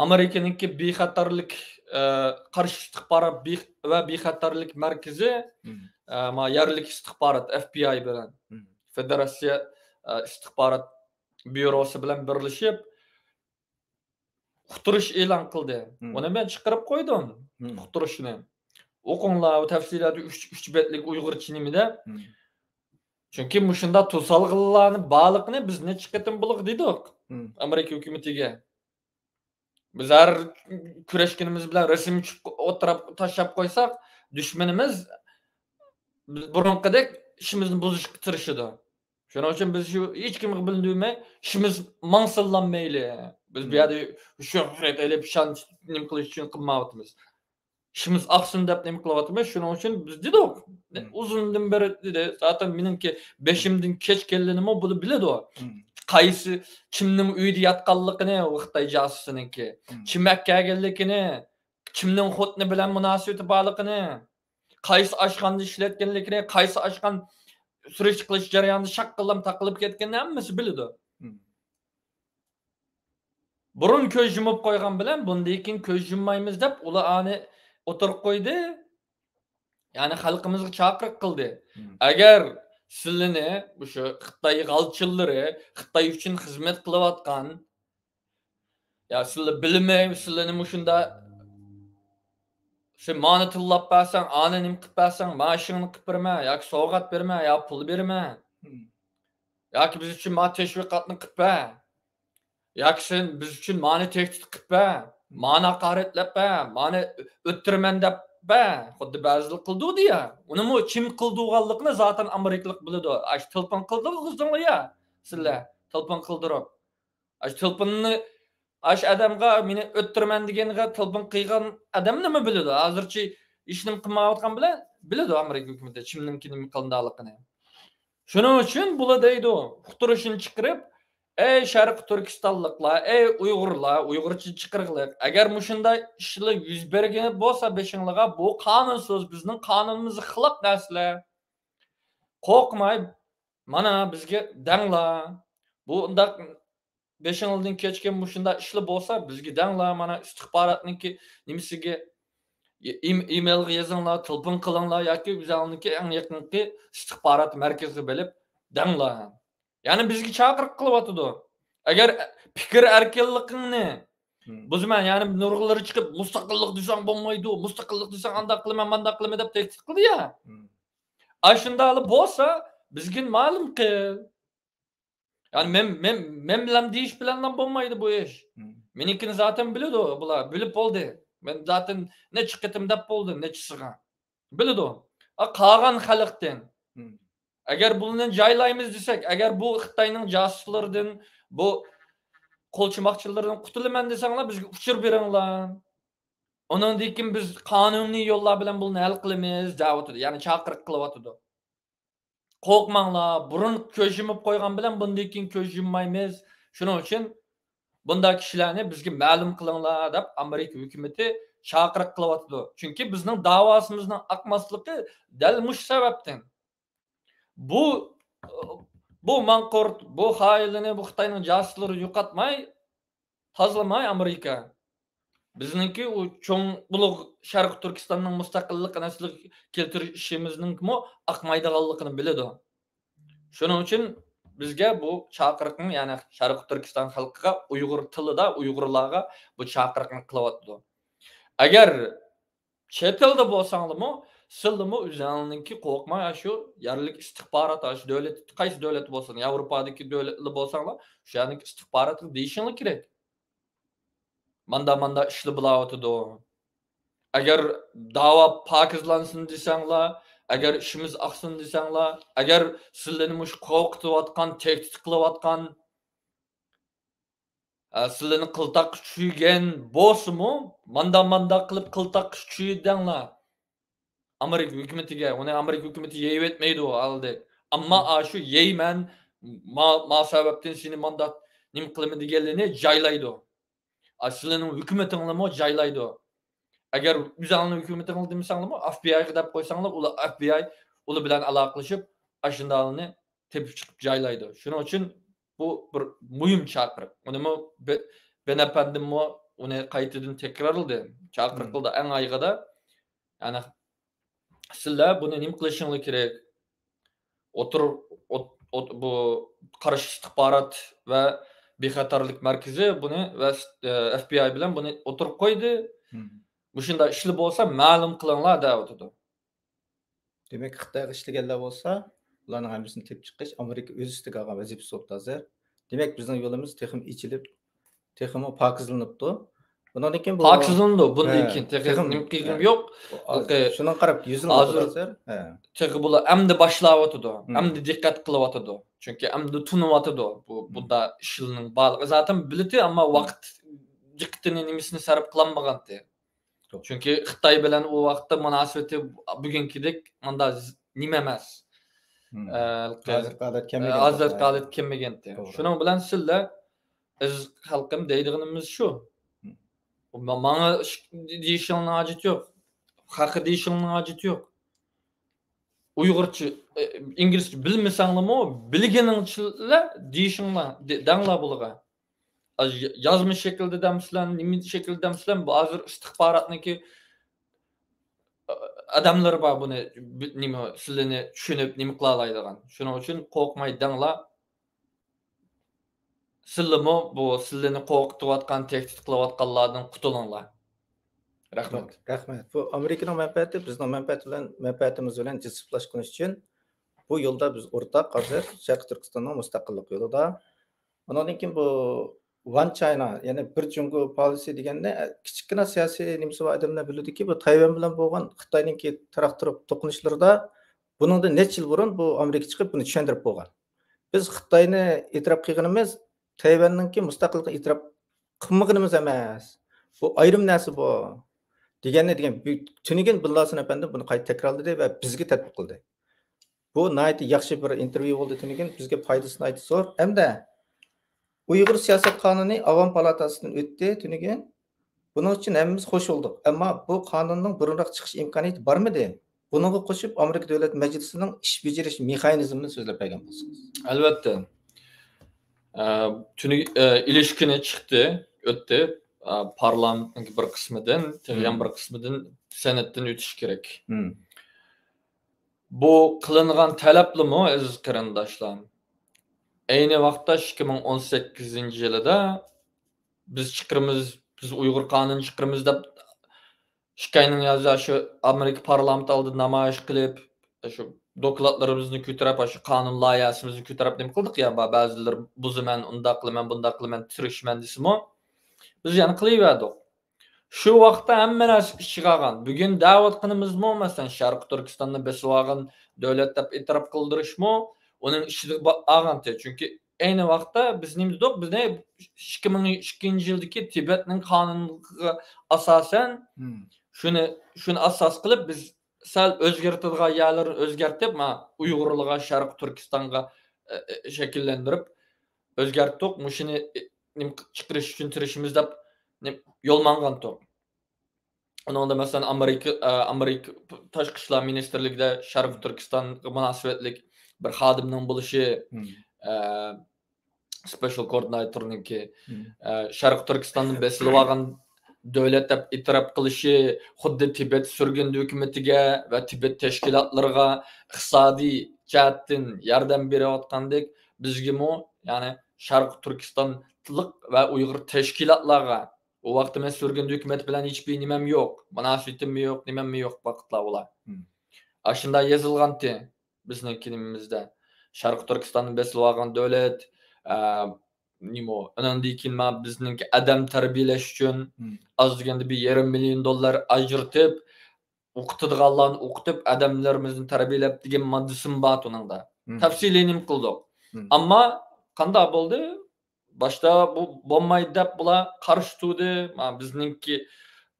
ئامېرىكىنىڭكى بىخەتەرلىك، ئە، قارشى ئىستىخبارات بىخ-، ۋە بىخەتەرلىك مەركىزى، ئە، ما يەرلىك ئىستىخبارات، ئەف بى ئاي بىلەن، فېدېراتسىيە، ئە، ئىستىخبارات بيۇروسى بىلەن بىرلىشىپ، ئۇقتۇرۇش ئېلان قىلدى. ئۇنى مەن چىقىرىپ قويدۇم، ئۇقتۇرۇشنى. ئوقۇڭلار، ئۇ تەپسىلاتى ئۈچ، ئۈچ بەتلىك ئۇيغۇرچە نېمىدە. چۈنكى مۇشۇنداق توسالغۇلارنى بارلىقىنى بىز نەچچە قېتىم بولۇق دېدۇق ئامېرىكا ھۆكۈمىتىگە. بىز ھەر كۈرەشكىنىمىز بىلەن رەسىمگە چۈشۈپ ئوتتۇرىغا تاشلاپ قويساق، دۈشمىنىمىز بۇرۇنقىدەك ئىشىمىزنى بۇزۇشقا تىرىشىدۇ. شۇنىڭ ئۈچۈن بىز شۇ ھېچكىمگە بىلدۈرمەي، ئىشىمىز ماڭسۇنلا مەيلى. بىز بۇ يەردە شۆھرەت ئېلىپ، شان نېمە قىلىش ئۈچۈن قىلمايۋاتىمىز. ئىشىمىز ئاقسۇن دەپ نېمە قىلىۋاتىمىز. شۇنىڭ ئۈچۈن بىز دېدۇق. ئۇزۇندىن بېرى دېدى. زاتەن مېنىڭكى بېشىمدىن كەچكەنلىرىنىمۇ بۇلار بىلىدۇ. قايسى، كىمنىڭ ئۆيىدە ياتقانلىقىنى، ئۇ خىتاي جاسۇسىنىڭكى. كىم ئەكەلگەنلىكىنى، كىمنىڭ خوتۇنى بىلەن مۇناسىۋىتى بارلىقىنى، قايسى ئاشخانىدا ئىشلەتكەنلىكىنى، قايسى ئاشخانا سۈرۈشتە قىلىش جەريانىدا شاققىلام تاقىلىپ كەتكىنىنى ھەممىسى بىلىدۇ. بۇرۇن كۆز يۇمۇپ قويغان بىلەن بۇندىن كېيىن كۆز يۇممايمىز دەپ ئۇلار ئانى ئوتتۇرىغا قويدى. يەنى خەلقىمىزگە چاقىرىق قىلدى. ئەگەر سىلىنى مۇشۇ خىتاي غالچىلىرى، خىتاي ئۈچۈن خىزمەت قىلىۋاتقان، يا سىلەر بىلمەي، سىلىنى مۇشۇندا، سەن مانى تىللاپ بەرسەڭ، ئانى نېمە قىلىپ بەرسەڭ، مانا ئىشىڭنى قىلىپ بېرىمەن، ياكى سوۋغات بېرىمەن، يا پۇل بېرىمەن. ياكى بىز ئۈچۈن مانا تەشۋىقاتنى قىلىپ بەر. ياكى سەن بىز ئۈچۈن مانى تەھدىت قىلىپ بەر، مانى ھاقارەتلەپ بەر، مانى ئۆلتۈرىمەن دەپ بەر. خۇددى بەزىلەر قىلدۇدى يا. ئۇنىمۇ كىم قىلدۇرغانلىقىنى زاتەن ئامېرىكىلىق بىلىدۇ. ئاشۇ تېلېفون قىلدۇرغۇزدۇڭلار يا سىلەر. تېلېفون قىلدۇرۇپ. ئاشۇ تېلېفوننى، ئاشۇ ئادەمگە مېنى ئۆلتۈرىمەن دېگەنگە تېلېفون قىلغان ئادەمنىمۇ بىلىدۇ. ھازىرچە ھېچنېمە قىلمايۋاتقان بىلەن بىلىدۇ ئامېرىكا ھۆكۈمىتى كىمنىڭكى نېمە قىلىندىغانلىقىنى. شۇنىڭ ئۈچۈن بۇلار دەيدۇ، ئۇقتۇرۇشنى چىقىرىپ، ئەي شەرقىي تۈركىستانلىقلار، ئەي ئۇيغۇرلار، ئۇيغۇرچە چىقىرىقلىق، ئەگەر مۇشۇنداق ئىشلار يۈز بەرگەن بولسا بېشىڭلارغا، بۇ قانۇنسىز، بىزنىڭ قانۇنىمىزغا خىلاپ نەرسىلەر. قورقماي، مانا بىزگە دەڭلار. بۇ ئۇنداق بېشىڭلاردىن كەچكەن مۇشۇنداق ئىشلار بولسا، بىزگە دەڭلار، مانا ئىستىخباراتنىڭكى نېمىسىگە، ئىم-، ئىمېيلغا يېزىڭلار، تېلېفون قىلىڭلار ياكى ئۆزۈڭلارنىڭكى ئەڭ يېقىنقى ئىستىخبارات مەركىزىگە بېرىپ دەڭلار. يەنى بىزگە چاقىرىق قىلىۋاتىدۇ. ئەگەر پىكىر ئەركىنلىكىڭنى بۇزىمەن، يەنى نۇرغۇنلىرى چىقىپ، مۇستەقىللىق دېسەڭ بولمايدۇ، مۇستەقىللىق دېسەڭ ئانداق قىلىمەن، مانداق قىلىمەن دەپ تەھدىت قىلدى يا. ئاشۇنداقلا بولسا، بىزگە مەلۇم قىل. يەنى مەن، مەن، مەن بىلەن دېيىش بىلەنلا بولمايدۇ بۇ ئىش. مېنىڭكىنى زاتەن بىلىدۇ بۇلار، بىلىپ بولدى. مەن زاتەن نەچچە قېتىم دەپ بولدۇم، نەچچىسىغا. بىلىدۇ. ئا، قالغان خەلقتىن. ئەگەر بۇنى جايلايمىز دېسەك، ئەگەر بۇ خىتاينىڭ جاسۇسلىرىدىن، بۇ قولچىماقچىلىرىدىن قۇتۇلىمەن دېسەڭلار، بىزگە ئۇچۇر بېرىڭلار. ئۇنىڭدىن كېيىن بىز قانۇنىي يوللار بىلەن بۇنى ھەل قىلىمىز دەۋاتىدۇ. يەنى چاقىرىق قىلىۋاتىدۇ. قورقماڭلار، بۇرۇن كۆز يۇمۇپ قويغان بىلەن بۇندىن كېيىن كۆز يۇممايمىز. شۇنىڭ ئۈچۈن بۇنداق كىشىلەرنى بىزگە مەلۇم قىلىڭلار دەپ ئامېرىكا ھۆكۈمىتى چاقىرىق قىلىۋاتىدۇ. چۈنكى بىزنىڭ داۋاسىمىزنىڭ ئاقماسلىقى دەل مۇشۇ سەۋەبتىن. بۇ، بۇ ماڭقۇرت، بۇ خائىنلىرىنى بۇ خىتاينىڭ جاسۇسلىرى يوقاتماي، تازىلىماي ئامېرىكا. بىزنىڭكى ئۇ چوڭ ئۇلۇغ شەرقىي تۈركىستاننىڭ مۇستەقىللىقىنى ئەسلىگە كەلتۈرۈشىمىزنىڭمۇ ئاقمايدىغانلىقىنى بىلىدۇ. شۇنىڭ ئۈچۈن بىزگە بۇ چاقىرىقنى، يەنى شەرقىي تۈركىستان خەلقىگە ئۇيغۇر تىلىدا ئۇيغۇرلارغا بۇ چاقىرىقنى قىلىۋاتىدۇ. ئەگەر چەت ئەلدە بولساڭلارمۇ، سىلىمۇ ئۆزۈڭلارنىڭكى قورقماي، ئاشۇ يەرلىك ئىستىخبارات، ئاشۇ دۆلەت، قايسى دۆلەت بولسۇن، ياۋروپادىكى دۆلەتلەر بولساڭلار، شۇ يەرنىڭكى ئىستىخباراتىغا دېيىشىڭلار كېرەك. ماندا، ماندا ئىشلار بولاۋاتىدۇ. ئەگەر داۋا پاكىزلانسۇن دېسەڭلار، ئەگەر ئىشىمىز ئاقسۇن دېسەڭلار، ئەگەر سىلىنى مۇشۇ قورقۇتۇۋاتقان، تەھدىت قىلىۋاتقان، ئە، سىلىنى قىلتاققا چۈشۈرگەن بولسىمۇ، ماندا، ماندا قىلىپ قىلتاققا چۈشۈردەڭلار. ئامېرىكا ھۆكۈمىتىگە، ئۇنى ئامېرىكا ھۆكۈمىتى يېيىۋەتمەيدۇ ھالدەك. ئەمما ئاشۇ يەيمەن، ما، ما سەۋەبتىن سېنى مانداق نېمە قىلىمەن دېگەنلىرىنى جايلايدۇ. ئا، سىلىنىڭ ھۆكۈمىتىڭلارمۇ جايلايدۇ. ئەگەر ئۆزۈڭلارنىڭ ھۆكۈمىتىڭلار دېمىسەڭلارمۇ، ئەف بى ئايغا دەپ قويساڭلار، ئۇلار ئەف بى ئاي، ئۇلار بىلەن ئالاقىلىشىپ، ئاشۇنداقلارنى تېپىپ چىقىپ جايلايدۇ. شۇنىڭ ئۈچۈن بۇ بىر مۇھىم چاقىرىق. ئۇنىمۇ بې-، بېن ئەپەندىممۇ ئۇنى قايتىدىن تەكرارلىدى. چاقىرىقلىرىدا ئەڭ ئاخىرىدا، يەنى سىلەر بۇنى نېمە قىلىشىڭلار كېرەك؟ ئوتتۇرا، ئوت-، ئوت-، بۇ قارشى ئىستىخبارات ۋە بىخەتەرلىك مەركىزى بۇنى ۋە، ئە، ئەف بى ئاي بىلەن بۇنى ئوتتۇرىغا قويدى. مۇشۇنداق ئىشلار بولسا مەلۇم قىلىڭلار دەۋاتىدۇ. دېمەك، خىتايغا ئىشلىگەنلەر بولسا، بۇلارنىڭ ھەممىسىنى تېپىپ چىقىش ئامېرىكا ئۆز ئۈستىگە ئالغان ۋەزىپىسى بولۇپتۇ ھازىر. دېمەك، بىزنىڭ يولىمىز تېخىمۇ ئېچىلىپ، تېخىمۇ پاكىزلىنىپتۇ. بۇنىڭدىن كېيىن بۇ پاكىزلىنىدۇ. بۇندىن ھە، كېيىن تېخى تېخىمۇ، نېمە قىلغىنى ھە. يوق. بۇ، بۇ، شۇنىڭغا قاراپ يۈزلىنىۋاتىدۇ ھازىر، ھازىر. ھە. تېخى بۇلار ئەمدى باشلاۋاتىدۇ. مم. ئەمدى دىققەت قىلىۋاتىدۇ. چۈنكى ئەمدى تونۇۋاتىدۇ بۇ، مم. بۇنداق ئىشلارنىڭ بارلىقى. زاتەن بىلىتى، ئەمما مم. ۋاقىت دىققىتىنى، نېمىسىنى سەرپ قىلالمىغانتى. توغرا. چۈنكى خىتاي بىلەن ئۇ ۋاقىتتا مۇناسىۋىتى بۈگۈنكىدەك مۇنداق ز-، نېمە ئەمەس. مم. ئە، ھازىرقى ھالەت كەلمىگەن ھازىرقى ھالەت كەلمىگەنتى. توغرا. شۇنىڭ بىلەن سىلەر، ئەزىز خەلقىم، دەيدىغىنىمىز شۇ. مم. ما-، ماڭا ئىش-، دېيىشىڭنىڭ ھاجىتى يوق. خەققە دېيىشىڭنىڭ ھاجىتى يوق. ئۇيغۇرچە، ئە، ئىنگلىزچە بىلمىسەڭلارمۇ، بىلگىنىڭچىلا دېيىشىڭلار، دە-، دەڭلار بۇلارغا. ئاز-، يازما شەكىلدە دەمسىلەر، نېمە شەكىلدە دەمسىلەر، بۇ ھازىر ئىستىخباراتنىڭكى، ئە، ئادەملىرى بار بۇنى، بى-، نېمە، سىلىنى چۈشىنىپ، نېمە قىلالايدىغان. شۇنىڭ ئۈچۈن قورقماي دەڭلار. سىلىمۇ بۇ سىلىنى قورقۇتۇۋاتقان، تەھدىت قىلىۋاتقانلاردىن قۇتۇلۇڭلار. رەھمەت. رەھمەت. بۇ ئامېرىكىنىڭ مەنپەئەتى بىزنىڭ مەنپەئەت بىلەن، مەنپەئەتىمىز بىلەن جىسىپلاشقىنى ئۈچۈن بۇ يولدا بىز ئورتاق ھازىر شەرقىي تۈركىستاننىڭ مۇستەقىللىق يولىدا. ئۇنىڭدىن كېيىن بۇ ۋان چاينا، يەنى بىر جۇڭگو پالىسى دېگەننى، كىچىككىنە سىياسىي نېمىسى بار ئادەملەر بىلىدۇكى، بۇ تايۋان بىلەن بولغان خىتاينىڭكى تاراق-تۇرۇق توقۇنۇشلىرىدا بۇنىڭدىن نەچچە يىل بۇرۇن بۇ ئامېرىكا چىقىپ بۇنى چۈشەندۈرۈپ بولغان. بىز خىتاينى ئېتىراپ قىلغىنىمىز تەيۋەننىڭكى مۇستەقىللىقىنى ئېتىراپ قىلمىغىنىمىز ئەمەس. بۇ ئايرىم نەرسە بۇ. دېگەننى دېگەن بۈ-، تۈنۈگۈن بىللاسىن ئەپەندىم بۇنى قايتا تەكرارلىدى ۋە بىزگە تەتبىق قىلدى. بۇ ناھايىتى ياخشى بىر ئىنتېرۋيۇ بولدى تۈنۈگۈن. بىزگە پايدىسى ناھايىتى زور. ھەمدە ئۇيغۇر سىياسەت قانۇنى ئاۋام پالاتاسىدىن ئۆتتى تۈنۈگۈن. بۇنىڭ ئۈچۈن ھەممىمىز خوش بولدۇق. ئەمما بۇ قانۇننىڭ بۇرۇنراق چىقىش ئىمكانىيىتى بارمىدى؟ بۇنىڭغا قوشۇپ ئامېرىكا دۆلەت مەجلىسىنىڭ ئىش بېجىرىش مېخانىزمىنى سۆزلەپ بەرگەن بولسىڭىز. ئەلۋەتتە. ئە، تۈنى، ئە، ئېلىشكىنى چىقتى، ئۆتتى. ئە، پارلامېنتنىڭ بىر قىسمىدىن، تېخى يەنە مم. بىر قىسمىدىن سېناتتىن ئۆتۈشى كېرەك. مم. بۇ قىلىنغان تەلەپلىمۇ، ئەزىز قېرىنداشلار، ئەينى ۋاقىتتا ئىككى مىڭ ئون سەككىزىنچى يىلىدا بىز چىقىرىمىز، بىز ئۇيغۇر قانۇنى چىقىرىمىز دەپ، ئىككى ئاينىڭ يازدا شۇ ئامېرىكا پارلامېنت ئالدىدا نامايىش قىلىپ، شۇ دوكلاتلىرىمىزنى كۆتۈرۈپ، شۇ قانۇن لايىھەسىمىزنى كۆتۈرۈپ نېمە قىلدۇق يا، بە-، بەزىلىرى بۇزىمەن، ئۇنداق قىلىمەن، بۇنداق قىلىمەن، تىرىشىمەن دېسىمۇ، بىز يەنە قىلىۋەردۇق. شۇ ۋاقىتتا ھەممە نەرسە ئىشىغا ئالغان. بۈگۈن دەۋاتقىنىمىزمۇ، مەسىلەن، شەرقىي تۈركىستاننى بېسىۋالغان دۆلەت دەپ ئېتىراپ قىلدۇرۇشمۇ ئۇنىڭ ئىچىدە با-، ئالغانتى. چۈنكى ئەينى ۋاقىتتا بىز نېمە دېدۇق؟ بىزنى ئىككى مىڭ ئىككىنچى يىلدىكى تىبەتنىڭ قانۇنىغا ئاساسەن، مم. شۇنى، شۇنى ئاساس قىلىپ، بىز سەل ئۆزگەرتىدىغان يەرلىرىنى ئۆزگەرتىپ، ما، ئۇيغۇرلارغا، شەرقىي تۈركىستانغا، ئە، ئە، شەكىللەندۈرۈپ ئۆزگەرتتۇق. مۇشۇنى، ئە، نېمە چىقىرىش ئۈچۈن تىرىشىمىز دەپ، نېمە، يول ماڭغانتۇق. ئۇنىڭدا، مەسىلەن، ئامېرىكا، ئە، ئامېرىكا تاشقى ئىشلار مىنىستىرلىكىدە شەرقىي تۈركىستانغا مۇناسىۋەتلىك بىر خادىمنىڭ بولۇشى، مم. ئە، سپېشال كوئوردىناتورنىڭكى، مم. ئە، شەرقىي تۈركىستاننى بېسىۋالغان دۆلەت دەپ ئېتىراپ قىلىشى، خۇددى تىبەت سۈرگۈندە ھۆكۈمىتىگە ۋە تىبەت تەشكىلاتلىرىغا ئىقتىسادىي جەھەتتىن ياردەم بېرىۋاتقاندەك، بىزگىمۇ، يەنى شەرقىي تۈركىستانلىق ۋە ئۇيغۇر تەشكىلاتلارغا، ئۇ ۋاقىتتا مەن سۈرگۈندە ھۆكۈمەت بىلەن ھېچبىر نېمەم يوق، مۇناسىۋىتىممۇ يوق، نېمەممۇ يوق ۋاقىتلار ئۇلار. مم. ئاشۇنداق يېزىلغانتى بىزنىڭكى نېمىمىزدە. شەرقىي تۈركىستاننى بېسىۋالغان دۆلەت، ئە، نېمە، ئۇنىڭدىن كېيىن ما بىزنىڭكى ئادەم تەربىيەلەش ئۈچۈن مم. ئاز دېگەندە بىر يېرىم مىليون دوللار ئاجرىتىپ، ئوقۇتىدىغانلارنى ئوقۇتۇپ، ئادەملىرىمىزنى تەربىيەلەپ دېگەن ماددىسىمۇ بار ئۇنىڭدا. مم. تەپسىلىي نېمە قىلدۇق. مم. ئەمما قانداق بولدى؟ باشتا بۇ بولمايدۇ دەپ بۇلار قارشى تۇردى. ما بىزنىڭكى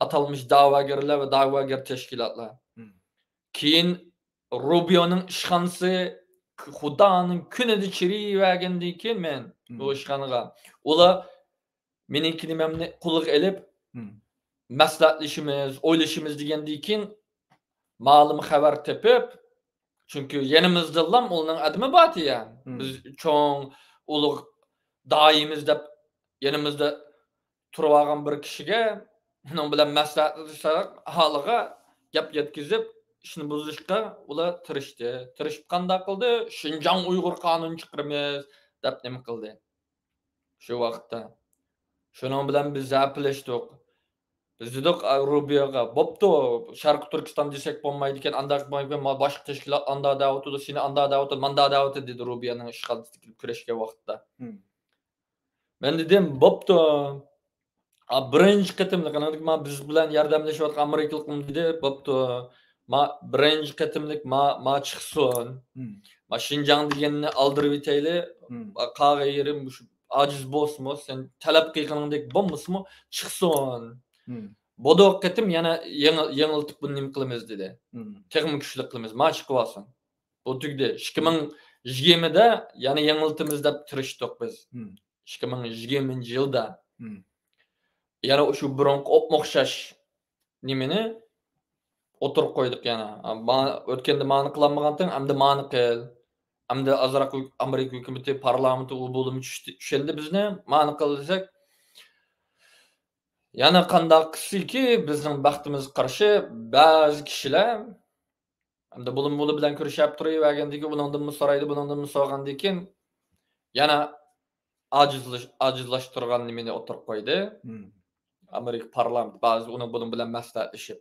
ئاتالمىش دەۋاگەرلەر ۋە دەۋاگەر تەشكىلاتلار. مم. كېيىن روبىيونىڭ ئىشخانىسى خۇدانىڭ كۈنىدە چىرىيىۋەرگەندىن كېيىن مەن مم. بۇ ئىشخانىغا، ئۇلار مېنىڭكى نېمەمنى قولىغا ئېلىپ، مم. مەسلىھەتلىشىمىز، ئويلىشىمىز دېگەندىن كېيىن، مالىم خەۋەر تېپىپ، چۈنكى يېنىمىزدىلا ئۇنىڭ ئادىمى بارتى يا. مم. بىز چوڭ، ئۇلۇغ داھىيمىز دەپ يېنىمىزدا تۇرۇۋالغان بىر كىشىگە، ئۇنىڭ بىلەن مەسلىھەتلىشسەك، ھالىغا گەپ يەتكۈزۈپ، ئىشنى بۇزۇشقا ئۇلار تىرىشتى. تىرىشىپ قانداق قىلدى؟ شىنجاڭ ئۇيغۇر قانۇنى چىقىرىمىز دەپ نېمە قىلدى شۇ ۋاقىتتا. شۇنىڭ بىلەن بىز زەئىپلەشتۇق. بىز دېدۇق، ئا، رۇبىيەگە، بوپتۇ، شەرقىي تۈركىستان دېسەك بولمايدىكەن، ئانداق بولمايدىكەن، ما-، باشقا تەشكىلات ئاندا دەۋاتىدۇ، سېنى ئاندا دەۋاتىدۇ، ماندا دەۋاتىدۇ، دېدى رۇبىيەنىڭ ئىشغالچىسى كېلىپ كۆرۈشكەن ۋاقىتتا. مەن دېدىم، بوپتۇ. ئا، بىرىنچى قېتىملىق، ئانىڭدىن كېيىن ما بىز بىلەن ياردەملىشىۋاتقان ئامېرىكىلىقمۇ دېدى، بوپتۇ. ما بىرىنچى قېتىملىق ما، ما چىقسۇن. ما شىنجاڭ دېگەننى ئالدۇرۇۋېتەيلى. قالغان يېرى مۇشۇ ئاجىز بولسىمۇ، سەن تەلەپ قىلغىنىڭدەك بولمىسىمۇ، چىقسۇن. بولدى، قېتىم يەنە يېڭى-، يېڭىلتىپ بۇنى نېمە قىلىمىز دېدى. تېخىمۇ كۈچلۈك قىلىمىز، ما چىقىۋالسۇن. بۇ تۈگىدى. ئىككى مىڭ يىگىرمىدە يەنە يېڭىلتىمىز دەپ تىرىشتۇق بىز. ئىككى مىڭ يىگىرمىنچى يىلدا. يەنە شۇ بۇرۇنقى ئوپمۇ ئوخشاش نېمىنى ئوتتۇرىغا قويدۇق يەنە. ما-، ئۆتكەندە مانى قىلالمىغانتىڭ، ئەمدى مانى قىل. ئەمدى ئازراق ھۆك-، ئامېرىكا ھۆكۈمىتى، پارلامېنتى ئۇ بولىمۇ چۈشتى-، چۈشەندى بىزنى، مانى قىل دېسەك، يەنە قانداق قىلسىكى، بىزنىڭ بەختىمىزگە قارشى بەزى كىشىلەر ئەمدى بولۇم بولۇم بىلەن كۆرۈشۈپ تۇرۇۋەرگەندىن كېيىن، ئۇنىڭدىنمۇ سورايدۇ، بۇنىڭدىنمۇ سورىغاندىن كېيىن، يەنە ئاجىزلاش-، ئاجىزلاشتۇرغان نېمىنى ئوتتۇرىغا قويدى. ئامېرىكا پارلامېنتى بەزى ئۇنىڭ بۇنىڭ بىلەن مەسلىھەتلىشىپ.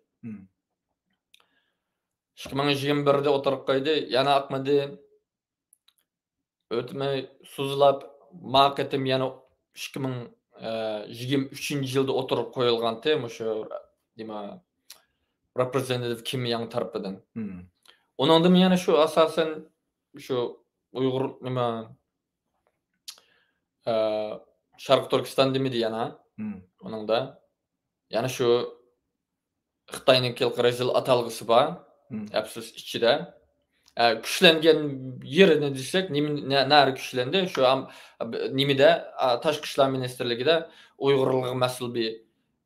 ئىككى مىڭ يىگىرمە بىردە ئوتتۇرىغا قويدى، يەنە ئاقمىدى. ئۆتمەي سوزۇلۇپ، ما قېتىم يەنە ئىككى مىڭ يىگىرمە ئۈچىنچى يىلدا ئوتتۇرىغا قويۇلغانتى، مۇشۇ نېمە، رېپرېزېنتاتىپ كىم ياڭ تەرىپىدىن. ئۇنىڭدىمۇ يەنە شۇ ئاساسەن شۇ ئۇيغۇر نېمە، ئە، شەرقىي تۈركىستان دېمىدى يەنە. ئۇنىڭدا يەنە شۇ خىتاينىڭكى رەزىل ئاتالغۇسى بار. ئەپسۇس ئىچىدە. ئە، كۈچلەنگەن يېرىنى دېسەك، نېمە، نە-، نەرە كۈچلەندى؟ شۇ ئام-، نېمىدە، ئا، تاشقى ئىشلار مىنىستىرلىكىدە ئۇيغۇرلارغا مەسئۇل بىر،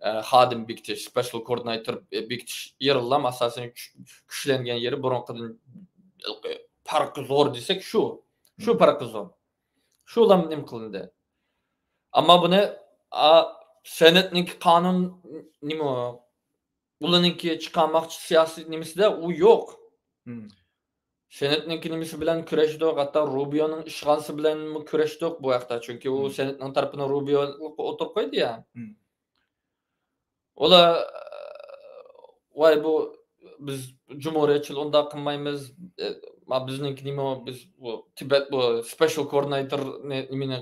ئە، خادىم بېكىتىش، سپېشال كوئوردىناتور بېكىتىش يېرىلام ئاساسەن كۈچ-، كۈچلەنگەن يېرى بۇرۇنقىدىن پەرقى زور دېسەك شۇ. شۇ پەرقى زور. شۇلام نېمە قىلىندى. ئەمما بۇنى، ئا، سېناتنىڭكى قانۇن نېمە ئۇ؟ ئۇلارنىڭكى چىقارماقچى سىياسىي نېمىسىدە ئۇ يوق. سېناتنىڭكى نېمىسى بىلەن كۈرەشتۇق، ھەتتا روبىيونىڭ ئىشخانىسى بىلەنمۇ كۈرەشتۇق بۇ ھەقتە. چۈنكى ئۇ سېناتنىڭ تەرىپىنى روبىيو ئوتتۇرىغا قويدى يا. ئۇلار، ۋاي، بۇ بىز جۇمھۇرىيەتچىل ئۇنداق قىلمايمىز. ئە، ما بىزنىڭكى نېمە، بىز بۇ تىبەت، بۇ سپېشال كوئوردىناتور نې-، نېمىنى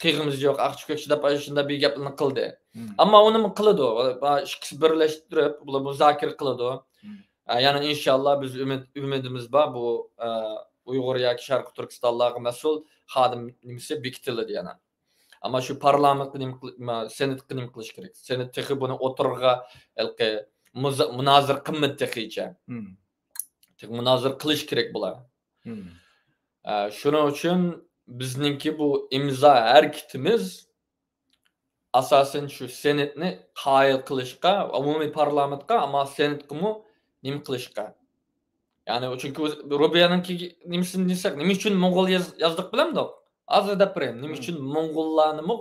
قىلغىمىز يوق، ئاقچى كۆكچى دەپ ئاشۇنداق بىر گەپلەرنى قىلدى. ئەمما ئۇنىمۇ قىلىدۇ. ئا، ئىككىسى بىرلەشتۈرۈپ، بۇلار مۇزاكىرە قىلىدۇ. ئا، يەنى ئىنشاللا بىز ئۈمىد، ئۈمىدىمىز بار، بۇ، ئا، ئۇيغۇر ياكى شەرقىي تۈركىستانلارغا مەسئۇل خادىم نېمىسى بېكىتىلىدۇ يەنە. ئەمما شۇ پارلامېنتقا نېمە قىل-، ما، سېناتقا نېمە قىلىش كېرەك؟ سېنات تېخى بۇنى ئوتتۇرىغا ھېلىقى مۇزا-، مۇنازىرە قىلمىدى تېخىچە. تېخى مۇنازىرە قىلىش كېرەك بۇلار. ئە، شۇنىڭ ئۈچۈن بىزنىڭكى بۇ ئىمزا ھەرىكىتىمىز ئاساسەن شۇ سېناتنى قايىل قىلىشقا، ئومۇمىي پارلامېنتقا، ئەمما سېناتقىمۇ نېمە قىلىشقا. يەنى، چۈنكى ئۆز-، روبىيەنىڭكى نېمىسىنى دېسەك، نېمە ئۈچۈن موڭغۇل ياز-، يازدۇق بىلەمدۇق؟ ھازىر دەپ بېرەي، نېمە ئۈچۈن موڭغۇللارنىمۇ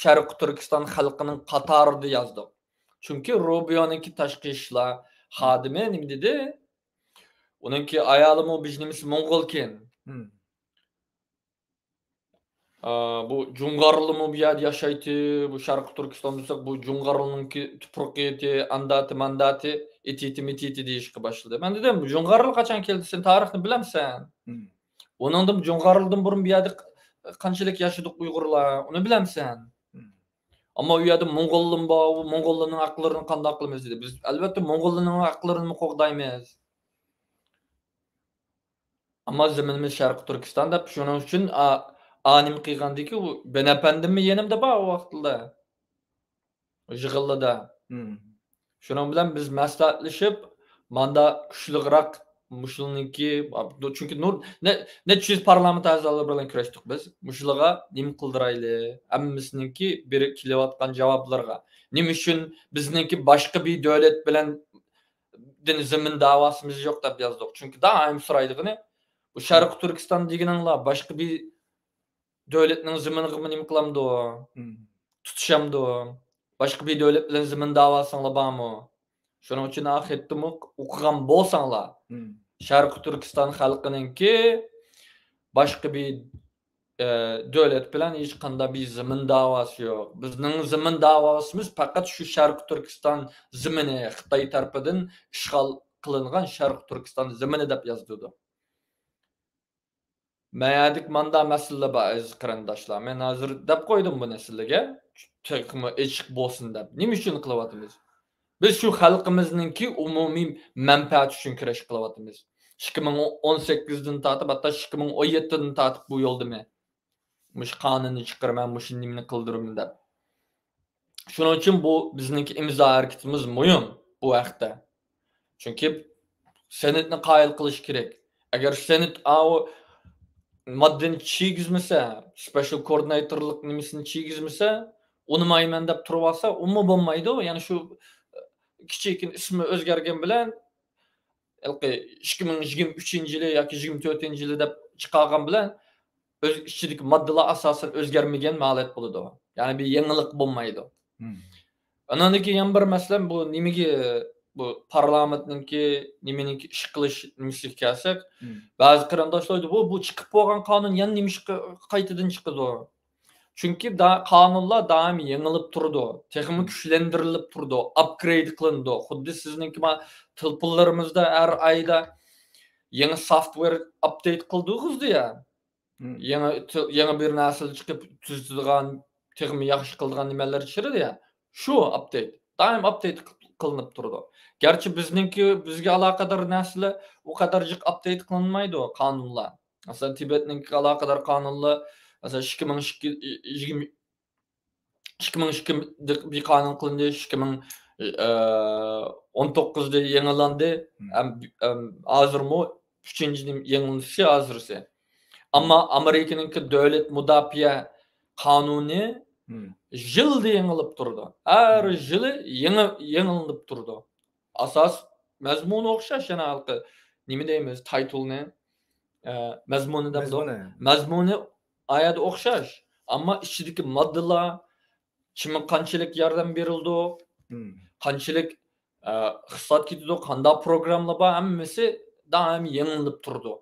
شەرقىي تۈركىستان خەلقىنىڭ قاتارىدا يازدۇق؟ چۈنكى روبىيونىڭكى تاشقى ئىشلار خادىمى نېمە دېدى؟ ئۇنىڭكى ئايالىمۇ بىز نېمىسى موڭغۇلكەن. ئا، بۇ جۇڭغارلىمۇ بۇ يەردە ياشايتتى، بۇ شەرقىي تۈركىستان دېسەك، بۇ جۇڭغارلىنىڭكى تۇپرىقى ئىدى، ئانداتى، مانداتى، ئېتىتى، مېتىتى دېيىشكە باشلىدى. مەن دېدىم، جۇڭغارلار قاچان كەلدى؟ سەن تارىخنى بىلەمسەن؟ ئۇنىڭدىن، جۇڭغارلىدىن بۇرۇن بۇ يەردە ق-، قانچىلىك ياشىدۇق ئۇيغۇرلار، ئۇنى بىلەمسەن؟ ئەمما ئۇ يەردە موڭغۇللىم بار، ئۇ موڭغۇللارنىڭ ھەقلىرىنى قانداق قىلىمىز دېدى. بىز، ئەلۋەتتە، موڭغۇللارنىڭ ھەقلىرىنىمۇ قوغدايمىز. ئەمما زېمىنىمىز شەرقىي تۈركىستان دەپ، شۇنىڭ ئۈچۈن ئا-، ئا نېمە قىلغاندىكى، ئۇ بەن ئەپەندىممۇ يېنىمدا بار ئۇ ۋاقىتلاردا. يىغىنلىدا. شۇنىڭ بىلەن بىز مەسلىھەتلىشىپ، ماندا كۈچلۈكرەك مۇشۇنىڭكى، چۈنكى نۇر-، نە-، نەچچە يۈز پارلامېنت ئەزالىرى بىلەن كۆرۈشتۇق بىز. مۇشۇلارغا نېمە قىلدۇرايلى؟ ھەممىسىنىڭكى بېرىپ كېلىۋاتقان جاۋابلىرىغا. نېمە ئۈچۈن بىزنىڭكى باشقا بىر دۆلەت بىلەن دىن زېمىن داۋاسىمىز يوق دەپ يازدۇق. چۈنكى دائىم سورايدىغىنى، بۇ شەرقىي تۈركىستان دېگىنىڭلار باشقا بىر دۆلەتنىڭ زېمىنىغىمۇ نېمە قىلامدۇ؟ تۇتۇشامدۇ؟ باشقا بىر دۆلەت بىلەن زېمىن داۋاسىڭلار بارمۇ؟ شۇنىڭ ئۈچۈن ئا خەتتىمۇ ئوقۇغان بولساڭلار، شەرقىي تۈركىستان خەلقىنىڭكى باشقا بىر ئە، دۆلەت بىلەن ھېچقانداق بىر زېمىن داۋاسى يوق. بىزنىڭ زېمىن داۋاسىمىز پەقەت شۇ شەرقىي تۈركىستان زېمىنى، خىتاي تەرىپىدىن ئىشغال قىلىنغان شەرقىي تۈركىستان زېمىنى دەپ يازدۇردۇق. مەيەدىك ماندا مەسىلىلەر بار، ئەزىز قېرىنداشلار. مەن ھازىر دەپ قويدۇم بۇ نەرسىلەرگە، تېخىمۇ ئېچىق بولسۇن دەپ. نېمە ئۈچۈن قىلىۋاتىمىز؟ بىز شۇ خەلقىمىزنىڭكى ئومۇمىي مەنپەئەتى ئۈچۈن كۈرەش قىلىۋاتىمىز. ئىككى مىڭ ئون سەككىزدىن تارتىپ، ھەتتا ئىككى مىڭ ئون يەتتىدىن تارتىپ بۇ يولدا مەن مۇشۇ قانۇننى چىقىرىمەن، مۇشۇ نېمىنى قىلدۇرىمەن دەپ. شۇنىڭ ئۈچۈن بۇ بىزنىڭكى ئىمزا ھەرىكىتىمىز مۇھىم بۇ ھەقتە. چۈنكى سېناتنى قايىل قىلىش كېرەك. ئەگەر سېنات ئاۋۇ ماددىنى چىگىزمىسە، سپېشال كوئوردىناتورلۇق نېمىسىنى چىگىزمىسە، ئۇنىمايمەن دەپ تۇرۇۋالسا، ئۇمۇ بولمايدۇ. يەنى شۇ كىچىككىنە ئىسمى ئۆزگەرگەن بىلەن، ھېلىقى ئىككى مىڭ يىگىرمە ئۈچىنچى يىلى ياكى يىگىرمە تۆتىنچى يىلى دەپ چىقارغان بىلەن، ئۆز ئىچىدىكى ماددىلار ئاساسەن ئۆزگەرمىگەن ھالەت بولىدۇ. يەنى بىر يېڭىلىق بولمايدۇ. مم. ئانىڭدىن كېيىن يەنە بىر مەسىلە، بۇ نېمىگە، بۇ پارلامېنتنىڭكى، نېمىنىڭكى ئىش قىلىش نېمىسىگە كەلسەك، مم. بەزى قېرىنداشلار ئېيتىدۇ، بۇ، بۇ چىقىپ بولغان قانۇن يەنە نېمىشقا قايتىدىن چىقىدۇ؟ چۈنكى دا-، قانۇنلار دائىم يېڭىلىپ تۇرىدۇ، تېخىمۇ مم. كۈچلەندۈرۈلۈپ تۇرىدۇ، ئاپگرېيد قىلىنىدۇ. خۇددى سىزنىڭكى ما تېلېفونلىرىمىزدا ھەر ئايدا يېڭى سوفتۋېر ئاپدېيت قىلدۇرغۇزدى يا. مم. يېڭى تىل، يېڭى بىر نەرسىلەر چىقىپ تۈزىتىدىغان، تېخىمۇ ياخشى قىلىدىغان نېمىلەر چىقىدۇ يا. شۇ ئاپدېيت، دائىم ئاپدېيت قىلىنىپ تۇرىدۇ. گەرچە بىزنىڭكى، بىزگە ئالاقىدار نەرسىلەر ئۇ قەدەر جىق ئاپدېيت قىلىنمايدۇ، قانۇنلار. مەسىلەن، تىبەتنىڭكى ئالاقىدار قانۇنلار، مەسىلەن، ئىككى مىڭ ئىككى، يىگىرمە، ئىككى مىڭ ئىككى بىر قانۇن قىلىندى، ئىككى مىڭ ئون توققۇزدا يېڭىلاندى. مم. ھەم، ھەم ھازىرمۇ ئۈچىنچى يېڭىلىشى ھازىرسى. ئەمما مم. ئامېرىكىنىڭكى دۆلەت مۇداپىئە قانۇنى مم. يىلدا يېڭىلىپ تۇرىدۇ. ھەر مم. يىلى يېڭى، يېڭىلىنىپ تۇرىدۇ. ئاساس مەزمۇنى ئوخشاش، يەنە ھېلىقى نېمە دەيمىز، تايتلنى، ئە، مەزمۇنى دەمدۇق. مەزمۇنى. مەزمۇنى ئايەدە ئوخشاش، ئەمما ئىچىدىكى ماددىلار، كىمگە قانچىلىك ياردەم بېرىلىدۇ، مم. قانچىلىك، ئە، ئىقتىساد كېتىدۇ، قانداق پروگراممىلار بار، ھەممىسى دائىم يېڭىلىنىپ تۇرىدۇ.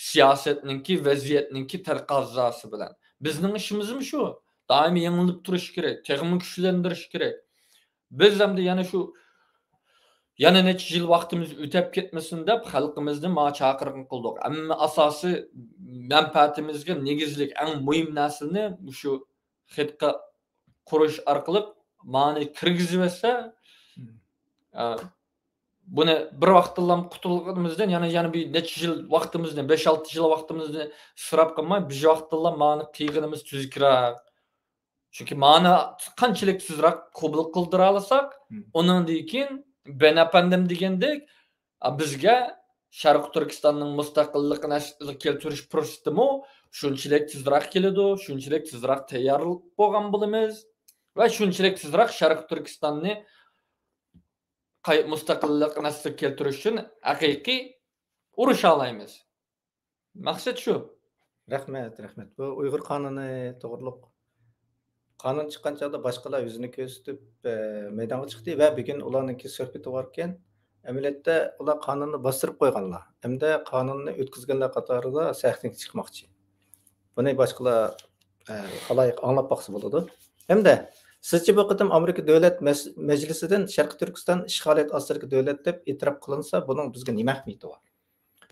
سىياسەتنىڭكى، ۋەزىيەتنىڭكى تەقەززاسى بىلەن. بىزنىڭ ئىشىمىزمۇ شۇ. دائىم يېڭىلىنىپ تۇرۇش كېرەك، تېخىمۇ كۈچلەندۈرۈش كېرەك. بىز ئەمدى يەنە شۇ، يەنە نەچچە يىل ۋاقتىمىز ئۆتەپ كەتمىسۇن دەپ، خەلقىمىزنى ماڭا چاقىرغان قىلدۇق. ئەمما ئاساسىي مەنپەئەتىمىزگە نېگىزلىك، ئەڭ مۇھىم نەرسىنى مۇشۇ خىتقا قۇرۇش ئارقىلىق مانى كىرگۈزۈۋەتسە، مم. ئە، بۇنى بىر ۋاقىتتىلا قۇتۇلغىنىمىزدىن، يەنە، يەنە بىر نەچچە يىل ۋاقتىمىزنى، بەش-ئالتە يىل ۋاقتىمىزنى ئىسراپ قىلماي، بىر ۋاقىتتىلا مانى قىلغىنىمىز تۈزۈكرەك. چۈنكى مانى قانچىلىك تېزراق قوبۇل قىلدۇرالىساق، مم. ئۇنىڭدىن كېيىن بەن ئەپەندىم دېگەندەك، ئا، بىزگە شەرقىي تۈركىستاننىڭ مۇستەقىللىقىنى ئەسلىگە كەلتۈرۈش پۇرسىتىمۇ شۇنچىلىك تېزراق كېلىدۇ، شۇنچىلىك تېزراق تەييار بولغان بولىمىز ۋە شۇنچىلىك تېزراق شەرقىي تۈركىستاننى قاي-، مۇستەقىللىقىنى ئەسلىگە كەلتۈرۈش ئۈچۈن ھەقىقىي ئۇرۇشالايمىز. مەقسەت شۇ. رەھمەت، رەھمەت. بۇ ئۇيغۇر قانۇنى توغرۇلۇق قانۇن چىققان چاغدا باشقىلار يۈزىنى كۆرسىتىپ، ئە، مەيدانغا چىقتى ۋە بۈگۈن ئۇلارنىڭكى سۆھبىتى باركەن، ئەمەلىيەتتە ئۇلار قانۇننى باستۇرۇپ قويغانلار ھەمدە قانۇننى ئۆتكۈزگەنلەر قاتارىدا سەھنىگە چىقماقچى. بۇنى باشقىلار، ئە، خالايىق ئاڭلاپ باقسا بولىدۇ. ھەمدە سىزچە بۇ قېتىم ئامېرىكا دۆلەت مەس-، مەجلىسىدىن شەرقىي تۈركىستان ئىشغالىيەت ئاستىدىكى دۆلەت دەپ ئېتىراپ قىلىنسا، بۇنىڭ بىزگە نېمە ئەھمىيىتى بار؟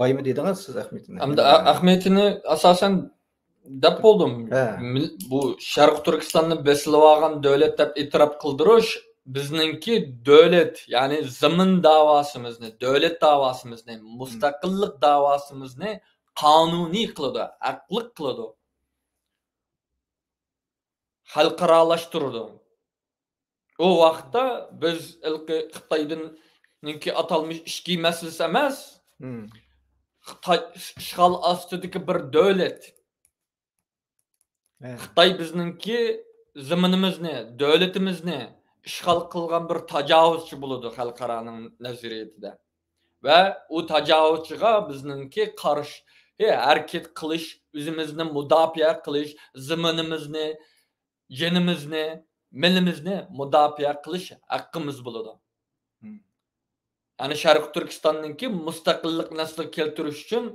بايمۇ دېدىڭىز سىز ئەھمىيىتىنى؟ ئەمدى ئە-، ئەھمىيىتىنى ئاساسەن دەپ بولدۇم. ھە. مىل-، بۇ شەرقىي تۈركىستاننى بېسىلىۋالغان دۆلەت دەپ ئېتىراپ قىلدۇرۇش بىزنىڭكى دۆلەت، يەنى زېمىن داۋاسىمىزنى، دۆلەت داۋاسىمىزنى، مۇستەقىللىق داۋاسىمىزنى قانۇنىي قىلىدۇ، ھەقلىق قىلىدۇ، خەلقئارالاشتۇرىدۇ. ئۇ ۋاقىتتا بىز ھېلىقى خىتايدىنكى ئاتالمىش ئىچكى مەسىلىسى ئەمەس، مم. خىتاي ئىشغال ئاستىدىكى بىر دۆلەت. ھە. خىتاي بىزنىڭكى زېمىنىمىزنى، دۆلىتىمىزنى ئىشغال قىلغان بىر تاجاۋۇزچى بولىدۇ خەلقئارانىڭ نەزەرىيىتىدە. ۋە ئۇ تاجاۋۇزچىغا بىزنىڭكى قارشى ھەرىكەت قىلىش، ئۆزىمىزنى مۇداپىئە قىلىش، زېمىنىمىزنى، جېنىمىزنى، مېلىمىزنى مۇداپىئە قىلىش ھەققىمىز بولىدۇ. مم. يەنى شەرقىي تۈركىستاننىڭكى مۇستەقىللىقىنى ئەسلىگە كەلتۈرۈش ئۈچۈن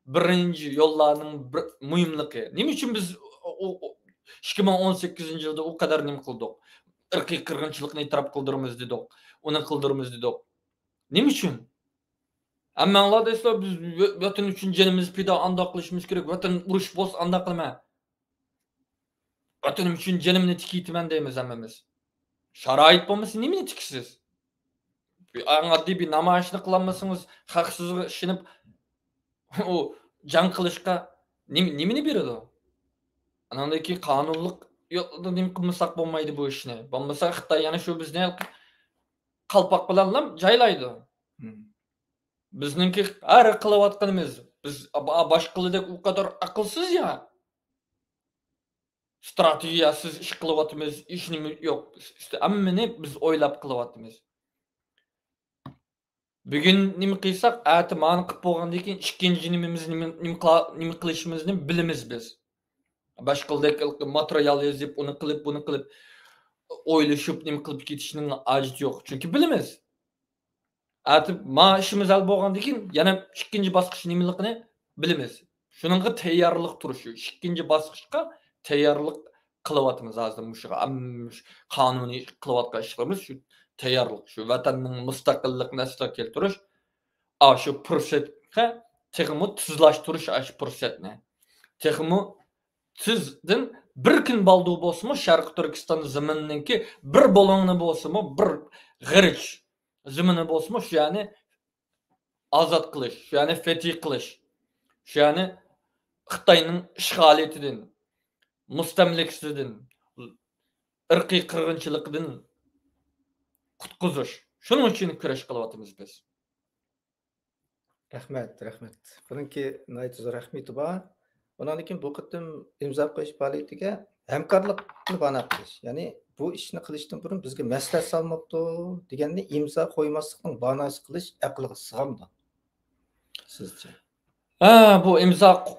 بىرىنچى يوللارنىڭ بىر مۇھىملىقى. نېمە ئۈچۈن بىز ئۇ، ئۇ، ئىككى مىڭ ئون سەككىزىنچى يىلدا ئۇ قەدەر نېمە قىلدۇق؟ ئىرقىي قىرغىنچىلىقنى ئېتىراپ قىلدۇرىمىز دېدۇق. ئۇنى قىلدۇرىمىز دېدۇق. نېمە ئۈچۈن؟ ھەممەڭلار دەيسىلەر، بىز ۋە-، ۋەتەن ئۈچۈن جېنىمىزنى پىدا ئانداق قىلىشىمىز كېرەك، ۋەتەن ئۇرۇش بولسا ئانداق قىلىمەن. ۋەتىنىم ئۈچۈن جېنىمنى تىكىۋېتىمەن دەيمىز ھەممىمىز. شارائىت بولمىسا نېمىنى تىكىسىز؟ بىر ئەڭ ئاددىي بىر نامايىشنى قىلالمىسىڭىز، خەق سىزگە ئىشىنىپ، ئۇ جەڭ قىلىشقا نېمە، نېمىنى بېرىدۇ؟ ئاناندىن كېيىن قانۇنلۇق يولدا نېمە قىلمىساق بولمايدۇ بۇ ئىشنى. بولمىسا خىتاي يەنە شۇ بىزنى قالپاق بىلەنلا جايلايدۇ. مم. بىزنىڭكى ھەر قىلىۋاتقىنىمىز، بىز با-، باشقىلاردەك ئۇ قەدەر ئەقىلسىز يا. ستراتېگىيەسىز ئىش قىلىۋاتىمىز، ھېچنېمە يوق. ھەممىنى بىز ئويلاپ قىلىۋاتىمىز. بۈگۈن نېمە قىلساق، ئەتە مانى قىلىپ بولغاندىن كېيىن ئىككىنچى نېمىمىز، نېمە، نېمە قىلا-، نېمە قىلىشىمىزنى بىلىمىز بىز. باشقىلىدەك ماتېرىيال يېزىپ، ئۇنى قىلىپ، بۇنى قىلىپ، ئويلىشىپ، نېمە قىلىپ كېتىشنىڭ ھاجىتى يوق. چۈنكى بىلىمىز. ئەتە ما ئىشىمىز ھەل بولغاندىن كېيىن يەنە ئىككىنچى باسقۇچ نېمىلىكىنى بىلىمىز. شۇنىڭغا تەييارلىق تۇرۇش، شۇ ئىككىنچى باسقۇچقا تەييارلىق قىلىۋاتىمىز ھازىر مۇشۇغا. ھەممە مۇشۇ قانۇنىي قىلىۋاتقان ئىشلىرىمىز شۇ تەييارلىق، شۇ ۋەتەننىڭ مۇستەقىللىقىنى ئەسلىگە كەلتۈرۈش، ئاشۇ پۇرسەتكە تېخىمۇ تېزلاشتۇرۇش ئاشۇ پۇرسەتنى. تېخىمۇ تېزدىن بىر كۈن بالدۇر بولسىمۇ، شەرقىي تۈركىستان زېمىنىنىڭكى بىر بۇلۇڭى بولسىمۇ، بىر غېرىچ زېمىنى بولسىمۇ، شۇ يەرنى ئازاد قىلىش، شۇ يەرنى فەتھى قىلىش، شۇ يەرنى خىتاينىڭ ئىشغالىيىتىدىن، مۇستەملىكىسىدىن، ئىرقىي قىرغىنچىلىقىدىن قۇتقۇزۇش. شۇنىڭ ئۈچۈن كۈرەش قىلىۋاتىمىز بىز. رەھمەت، رەھمەت. بۇنىڭكى ناھايىتى زور ئەھمىيىتى بار. ئۇنىڭدىن كېيىن بۇ قېتىم ئىمزا قويۇش پائالىيىتىگە ھەمكارلىقنى بانە قىلىش، يەنى بۇ ئىشنى قىلىشتىن بۇرۇن بىزگە مەسلىھەت سالماپتۇ دېگەننى ئىمزا قويماسلىقنىڭ باناسى قىلىش ئەقىلگە سىغامدۇ سىزچە؟ ھە، بۇ ئىمزا ق-،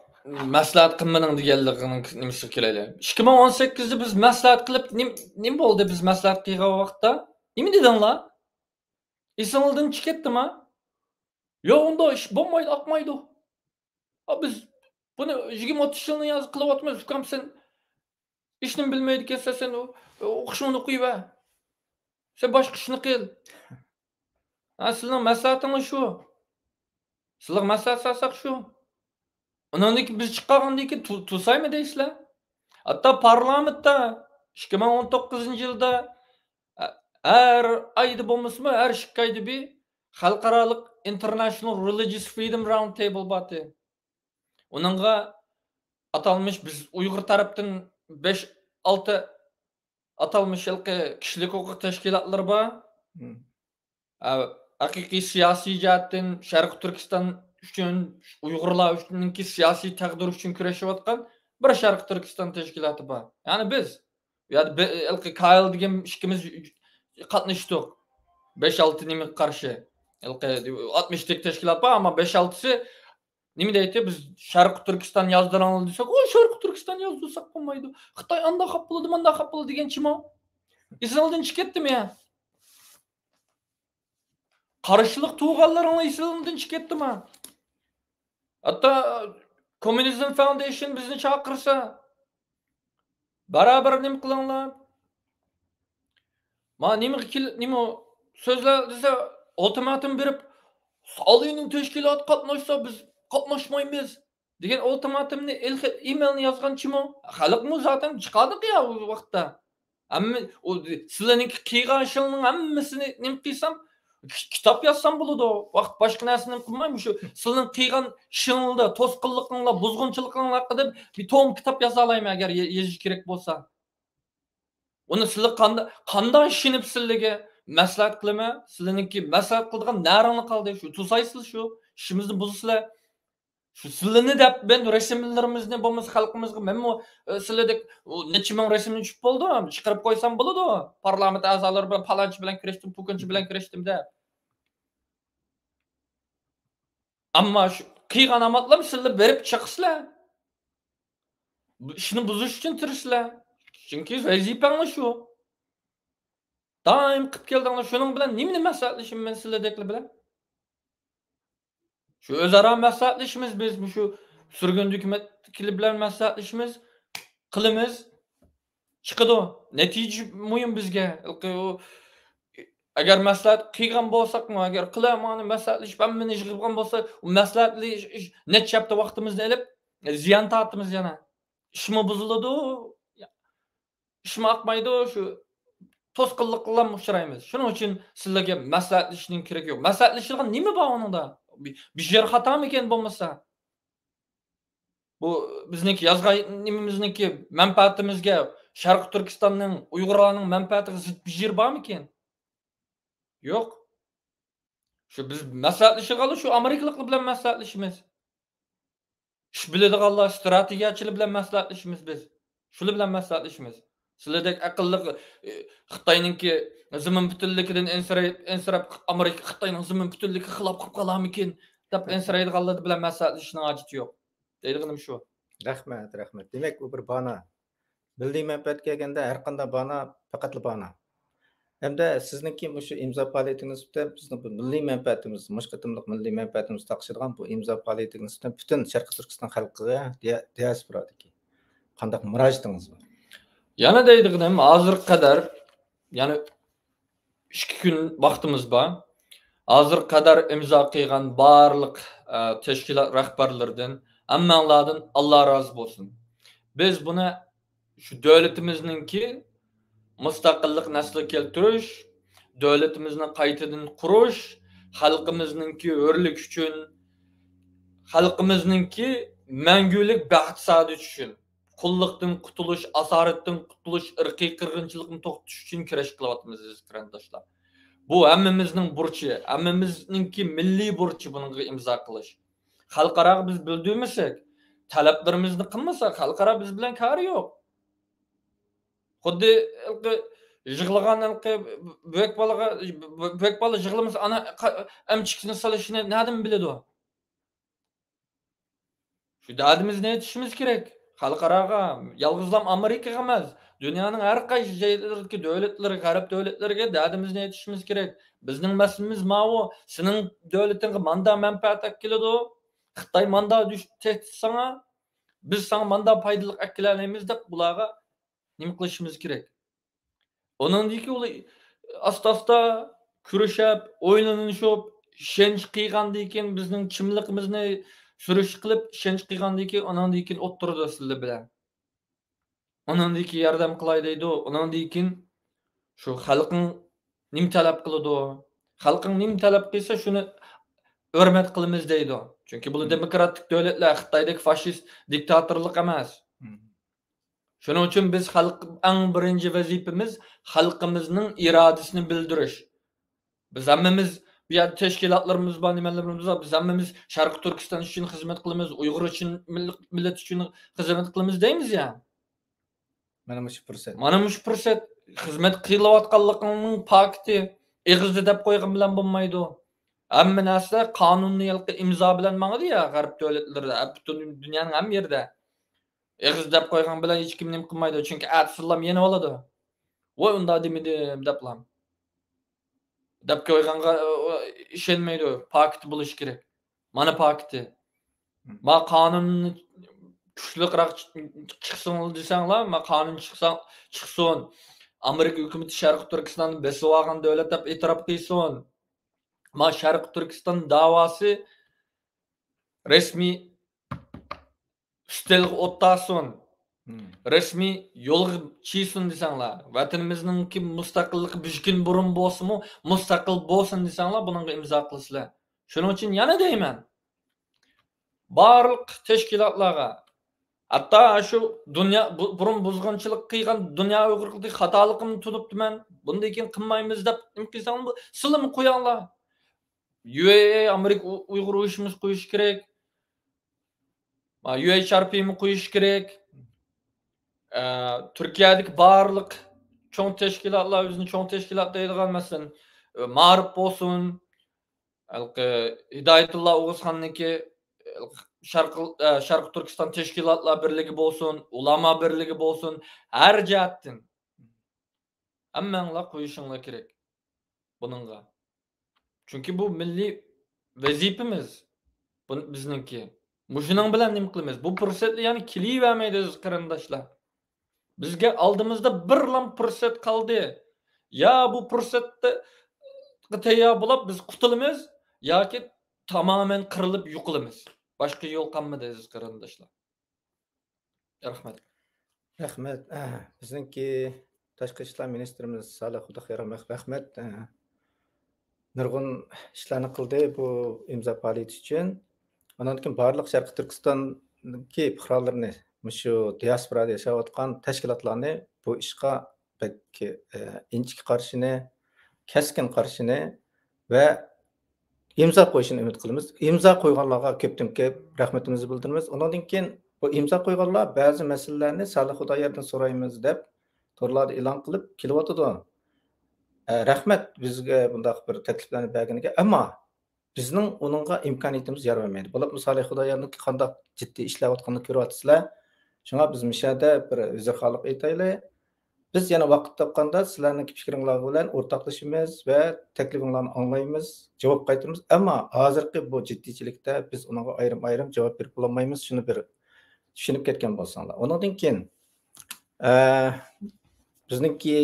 مەسلىھەت قىلمىدىڭ دېگەنلىكىنىڭ نېمىسىگە كېلەيلى. ئىككى مىڭ ئون سەككىزدە بىز مەسلىھەت قىلىپ، نېم-، نېمە بولدى بىز مەسلىھەت قىلغان ۋاقىتتا؟ نېمە دېدىڭلار؟ ئېسىڭىزدىن چىقىپ كەتتىما؟ ياق، ئۇنداق ئىش بولمايدۇ، ئاقمايدۇ. ئا، بىز بۇنى يىگىرمە ئوتتۇز يىلنى ياز قىلىۋاتىمىز، ئۇكام، سەن ھېچنېمە بىلمەيدىكەنسەن، سەن ئو-، ئوقۇشۇڭنى قويۇۋەر. سەن باشقا ئىشنى قىل. ھە، سىلىنىڭ مەسلىھەتىڭلار شۇ. سىلىغا مەسلىھەت سالساق شۇ. ئۇنىڭدىن كېيىن بىز چىققاندىن كېيىن تو-، توسايمۇ دەيسىلەر؟ ھەتتا پارلامېنتتا ئىككى مىڭ ئون توققۇزىنچى يىلدا، ھە-، ھەر ئايدا بولمىسىمۇ، ھەر ئىككى ئايدا بىر خەلقئارالىق International Religious Freedom Round Table بارتى. ئۇنىڭغا ئاتالمىش بىز ئۇيغۇر تەرەپتىن بەش، ئالتە ئاتالمىش ھېلىقى كىشىلىك ھوقۇق تەشكىلاتلىرى بار. مم. ھە، ھەقىقىي سىياسىي جەھەتتىن شەرقىي تۈركىستان ئۈچۈن، ئۇيغۇرلار ئۈچۈنكى سىياسىي تەقدىر ئۈچۈن كۈرەشىۋاتقان بىر شەرقىي تۈركىستان تەشكىلاتى بار. يەنى بىز. ئۇ يەردە بى-، ھېلىقى كايل دېگەن ئىككىمىز قاتناشتۇق. بەش-ئالتە نېمىگە قارشى. ھېلىقى ئاتمىشتەك تەشكىلات بار، ئەمما بەش-ئالتىسى نېمە دەيتتى؟ بىز شەرقىي تۈركىستان يازدۇراڭلار دېسەك، ئۇ شەرقىي تۈركىستان يازدۇرساق بولمايدۇ. خىتاي ئانداق خاپا بولىدۇ، مانداق خاپا بولىدۇ دېگەن چىمۇ؟ ئېسىڭىزدىن چىقىپ كەتتىمۇ يا؟ قارشىلىق تۇرغانلىرىڭلار ئېسىڭىزدىن چىقىپ كەتتىمۇ؟ ھەتتا Communism Foundation بىزنى چاقىرسا، بارابەر نېمە قىلىڭلار؟ ما نېمىگە كېل-، نېمە سۆزلەر دېسە، ئۇلتىماتوم بېرىپ، سالىنىڭ تەشكىلاتى قاتناشسا، بىز قاتناشمايمىز دېگەن ئۇلتىماتومنى، ئېلخى-، ئىمېلنى يازغان چىمۇ؟ خەلقمۇ زاتەن چىقاردۇق يا ئۇ ۋاقىتتا. ھەممە، ئۇ، سىلەرنىڭكى قىلغان ئىشىڭلارنىڭ ھەممىسىنى نېمە قىلسام، كى-، كىتاب يازسام بولىدۇ. ۋاقىت باشقا نەرسىنى قىلماي، مۇشۇ سىلەرنىڭ قىلغان ئىشىڭلاردا، توسقۇنلۇقۇڭلار، بۇزغۇنچىلىقىڭلار ھەققىدە بىر توم كىتاب يازالايمەن، ئەگەر يە-، يېزىش كېرەك بولسا. ئۇنى سىلەر قاندا-، قانداق ئىشىنىپ سىلەرگە مەسلىھەت قىلىمەن؟ سىلەرنىڭكى مەسلىھەت قىلىدىغان نەرىڭلار قالدى؟ شۇ توسايسىز، شۇ ئىشىمىزنى بۇزىسىلەر. شۇ سىلىنى دەپ، مەن رەسىملىرىمىزنى بولمىسا خەلقىمىزگە مەنمۇ، ئە، سىلىدەك، ئۇ، نەچچە مىڭ رەسىمنى چۈشۈپ بولدۇم، چىقىرىپ قويسام بولىدۇ. پارلامېنت ئەزالىرى بىلەن پالانچى بىلەن كۆرۈشتۈم، پۇكۇنچى بىلەن كۆرۈشتۈم دەپ. ئەمما شۇ قىلغان ئاماتلام سىلەر بېرىپ چىقىسىلەر. بۇ ئىشنى بۇزۇش ئۈچۈن تىرىشىسىلەر. چۈنكى ۋەزىپەڭلار شۇ. دائىم قىلىپ كەلدىڭلار. شۇنىڭ بىلەن نېمىنى مەسلىھەتلىشىمەن مەن سىلەردەكلەر بىلەن؟ شۇ ئۆزئارا مەسلىھەتلىشىمىز بىز، مۇشۇ سۈرگۈندە ھۆكۈمەتتىكىلەر بىلەن مەسلىھەتلىشىمىز. قىلىمىز، چىقىدۇ. نەتىجە مۇھىم بىزگە. ئەگەر مەسلىھەت قىلغان بولساقمۇ، ئەگەر قىلىمەن مەسلىھەتلىشىپ ھەممىنى يىغىۋالغان بولسا، ئۇ مەسلىھەتلىشىش نەچچە ھەپتە ۋاقتىمىزنى ئېلىپ، زىيان تارتىمىز يەنە. ئىشمۇ بۇزۇلىدۇ، ئىشمۇ ئاقمايدۇ، شۇ توسقۇنلۇققا ئۇچرايمىز. شۇنىڭ ئۈچۈن سىلەرگە مەسلىھەتلىشىشنىڭ كېرىكى يوق. مەسلىھەتلىشىدىغان نېمە بار ئۇنىڭدا؟ بىر، بىر يەر خاتامىكەن بولمىسا؟ بۇ بىزنىڭكى يازغان نېمىمىزنىڭكى مەنپەئەتىمىزگە، شەرقىي تۈركىستاننىڭ، ئۇيغۇرلارنىڭ مەنپەئەتىگە زىت بىر يېرى بارمىكەن؟ يوق. شۇ بىز مەسلىھەتلىشىدىغانلا شۇ ئامېرىكىلىقلار بىلەن مەسلىھەتلىشىمىز. ئىش بىلىدىغانلار، ئىستراتېگىيەچىلەر بىلەن مەسلىھەتلىشىمىز بىز. شۇلار بىلەن مەسلىھەتلىشىمىز. سىلەردەك ئەقىللىق، ئى، خىتاينىڭكى زېمىن پۈتۈنلۈكىدىن ئەنسىرەپ، ئەنسىرەپ، ئامېرىكا خىتاينىڭ زېمىن پۈتۈنلۈكىگە خىلاپ قىلىپ قالارمىكىن دەپ ئەنسىرەيدىغانلار بىلەن مەسلىھەتلىشىشنىڭ ھاجىتى يوق. دەيدىغىنىم شۇ. رەھمەت، رەھمەت. دېمەك، ئۇ بىر بانا. مىللىي مەنپەئەتكە كەلگەندە، ھەر قانداق بانا پەقەتلا بانا. ھەمدە سىزنىڭكى مۇشۇ ئىمزا پائالىيىتىگە نىسبەتەن بىزنىڭ بۇ مىللىي مەنپەئەتىمىز، مۇشۇ قېتىملىق مىللىي مەنپەئەتىمىز تاقىشىدىغان بۇ ئىمزا پائالىيىتىگە نىسبەتەن پۈتۈن شەرقىي تۈركىستان خەلقىگە، دىيا-، دىياسپورادىكى قانداق مۇراجىئىتىڭىز بار؟ يەنە دەيدىغىنىم، ھازىرغا قەدەر، يەنى ئىككى كۈن ۋاقتىمىز بار. ھازىرغا قەدەر ئىمزا قىلغان بارلىق، ئە، تەشكىلات رەھبەرلىرىدىن، ھەممەڭلاردىن ئاللا رازى بولسۇن. بىز بۇنى شۇ دۆلىتىمىزنىڭكى مۇستەقىللىق نەسلىگە كەلتۈرۈش، دۆلىتىمىزنى قايتىدىن قۇرۇش، خەلقىمىزنىڭكى ھۆرلۈك ئۈچۈن، خەلقىمىزنىڭكى مەڭگۈلۈك بەخت سائادىتى ئۈچۈن، قۇللۇقتىن قۇتۇلۇش، ئاسارەتتىن قۇتۇلۇش، ئىرقىي قىرغىنچىلىقنى توختىتىش ئۈچۈن كۈرەش قىلىۋاتىمىز، ئەزىز قېرىنداشلار. بۇ ھەممىمىزنىڭ بۇرچى، ھەممىمىزنىڭكى مىللىي بۇرچى بۇنىڭغا ئىمزا قىلىش. خەلقئاراغا بىز بىلدۈرمىسەك، تەلەپلىرىمىزنى قىلمىساق، خەلقئارا بىز بىلەن كارى يوق. خۇددى ھېلىقى يىغلىغان ھېلىقى بۆك بالىغا، بۆك بالا يىغلىمىسا، ئانا قا-، ئەمچىكىنى سېلىشنى نەدىن بىلىدۇ؟ شۇ دەردىمىزنى ئېيتىشىمىز كېرەك خەلقئاراغا، يالغۇزلام ئامېرىكىغا ئەمەس، دۇنيانىڭ ھەر قايسى جايلىرىدىكى دۆلەتلىرىگە، غەرب دۆلەتلىرىگە دەردىمىزنى ئېيتىشىمىز كېرەك. بىزنىڭ مەسىلىمىز ماۋۇ، سېنىڭ دۆلىتىڭگە ماندا مەنپەئەت ئەكېلىدۇ، خىتاي ماندا دۈش-، تەھدىت ساڭا، بىز ساڭا ماندا پايدىلىق ئەكېلەلەيمىز دەپ بۇلارغا نېمە قىلىشىمىز كېرەك؟ ئۇنىڭدىن كېيىن ئۇلار ئاستا-ئاستا كۆرۈشۈپ، ئويلىنىشىپ، ئىشەنچ قىلغاندىن كېيىن، بىزنىڭ كىملىكىمىزنى سۈرۈشتە قىلىپ، ئىشەنچ قىلغاندىن كېيىن، ئۇنىڭدىن كېيىن ئوتتۇرىدا سىلەر بىلەن. ئۇنىڭدىن كېيىن ياردەم قىلاي دەيدۇ. ئۇنىڭدىن كېيىن شۇ خەلقىڭ نېمە تەلەپ قىلىدۇ؟ خەلقىڭ نېمە تەلەپ قىلسا، شۇنى ھۆرمەت قىلىمىز دەيدۇ. چۈنكى بۇلار دېموكراتىك دۆلەتلەر، خىتايدەك فاشىست دىكتاتورلۇق ئەمەس. شۇنىڭ ئۈچۈن بىز خەلق، ئەڭ بىرىنچى ۋەزىپىمىز خەلقىمىزنىڭ ئىرادىسىنى بىلدۈرۈش. بىز ھەممىمىز بۇ يەردە تەشكىلاتلىرىمىز بار، نېمىلىرىمىز بار. بىز ھەممىمىز شەرقىي تۈركىستان ئۈچۈن خىزمەت قىلىمىز، ئۇيغۇر ئۈچۈن، مىل-، مىللەت ئۈچۈن خىزمەت قىلىمىز دەيمىز يا. مانا مۇشۇ پۇرسەت. مانا مۇشۇ پۇرسەت. خىزمەت قىلىۋاتقانلىقىڭنىڭ پاكىتى. ئېغىزدا دەپ قويغان بىلەن بولمايدۇ. ھەممە نەرسە قانۇننى ھېلىقى ئىمزا بىلەن ماڭىدۇ يا، غەرب دۆلەتلىرىدە، پۈتۈن دۇنيانىڭ ھەممە يېرىدە. ئېغىز دەپ قويغان بىلەن ھېچكىم نېمە قىلمايدۇ، چۈنكى ئەتىسىلام يېنىۋالىدۇ. ۋاي، ئۇنداق دېمىدىم دەپلا. دەپ قويغانغا، ئۇ، ئىشەنمەيدۇ. پاكىت بولۇشى كېرەك. مانا پاكىتى. ما قانۇن كۈچلۈكرەك چىقسۇن دېسەڭلار، ما قانۇن چىقسا، چىقسۇن. ئامېرىكا ھۆكۈمىتى شەرقىي تۈركىستاننى بېسىۋالغان دۆلەت دەپ ئېتىراپ قىلسۇن. ما شەرقىي تۈركىستان داۋاسى رەسمىي ئۈستەلگە ئولتۇرسۇن، رەسمىي يولغا چىقسۇن دېسەڭلار، ۋەتىنىمىزنىڭكى مۇستەقىللىقى بىر كۈن بۇرۇن بولسىمۇ، مۇستەقىل بولسۇن دېسەڭلار، بۇنىڭغا ئىمزا قىلىسىلەر. شۇنىڭ ئۈچۈن يەنە دەيمەن، بارلىق تەشكىلاتلارغا، ھەتتا شۇ دۇنيا، بۇ، بۇرۇن بۇزغۇنچىلىق قىلغان دۇنيا ئۇيغۇرلۇقىدىكى خاتالىقىمنى تونۇپتىمەن، بۇندىن كېيىن قىلمايمىز دەپ نېمە قىلساڭلار، سىلىمۇ قويۇڭلار. يۇ ئېي ئېي، ئامېرىكا ئۇ-، ئۇيغۇر ئۇيۇشمىسى قويۇشى كېرەك. يۇ ئېيچ ئار پىمۇ قويۇشى كېرەك. ئە، تۈركىيەدىكى بارلىق چوڭ تەشكىلاتلار، ئۆزىنى چوڭ تەشكىلات دەيدىغان، مەسىلەن، ئە، مائارىپ بولسۇن، ھېلىقى ھىدايەتۇللا ئوغۇزخاننىڭكى، ئە، شەرقىي، ئە، شەرقىي تۈركىستان تەشكىلاتلار بىرلىكى بولسۇن، ئۇلامالار بىرلىكى بولسۇن، ھەر جەھەتتىن ھەممەڭلار قويۇشۇڭلار كېرەك بۇنىڭغا. چۈنكى بۇ مىللىي ۋەزىپىمىز. بۇ بىزنىڭكى. مۇشۇنىڭ بىلەن نېمە قىلىمىز؟ بۇ پۇرسەتلەر يەنە كېلىۋەرمەيدۇ، ئەزىز قېرىنداشلار. بىزگە ئالدىمىزدا بىرلا پۇرسەت قالدى. يا بۇ پۇرسەتكە تەييار بولۇپ بىز قۇتۇلىمىز، ياكى تامامەن قىرىلىپ يوقىلىمىز. باشقا يول قالمىدى، ئەزىز قېرىنداشلار. رەھمەت. رەھمەت. ئە، بىزنىڭكى تاشقى ئىشلار مىنىستىرىمىز سالىھ خۇداخېرامەغا رەھمەت. ئە، نۇرغۇن ئىشلارنى قىلدى بۇ ئىمزا پائالىيىتى ئۈچۈن. ئۇنىڭدىن كېيىن بارلىق شەرقىي تۈركىستاندىكى پۇقرالىرىنى، مۇشۇ دىياسپورادا ياشاۋاتقان تەشكىلاتلارنى بۇ ئىشقا بەك، ئە، ئىنچىكە قارىشىنى، كەسكىن قارىشىنى ۋە ئىمزا قويۇشىنى ئۈمىد قىلىمىز. ئىمزا قويغانلارغا كۆپتىن كۆپ رەھمىتىمىزنى بىلدۈرىمىز. ئۇنىڭدىن كېيىن بۇ ئىمزا قويغانلار بەزى مەسىلىلەرنى سالىھ خۇداياردىن سورايمىز دەپ تورلاردا ئېلان قىلىپ كېلىۋاتىدۇ. ئە، رەھمەت، بىزگە بۇنداق بىر تەكلىپلەرنى بەرگىنىگە. ئەمما بىزنىڭ ئۇنىڭغا ئىمكانىيىتىمىز يار بەرمەيدۇ. بولۇپمۇ سالىھ خۇدايارنىڭكى قانداق جىددىي ئىشلەۋاتقانلىقىنى كۆرۈۋاتىسىلەر. شۇڭا بىز مۇشۇ يەردە بىر ئۆزرىخانلىق ئېيتايلى. بىز يەنە ۋاقىت تاپقاندا سىلەرنىڭكى پىكرىڭلار بىلەن ئورتاقلىشىمىز ۋە تەكلىپىڭلارنى ئاڭلايمىز، جاۋاب قايتۇرىمىز. ئەمما ھازىرقى بۇ جىددىيچىلىكتە بىز ئۇنىڭغا ئايرىم-ئايرىم جاۋاب بېرىپ بولالمايمىز. شۇنى بىر چۈشىنىپ كەتكەن بولساڭلار. ئۇنىڭدىن كېيىن، ئە، بىزنىڭكى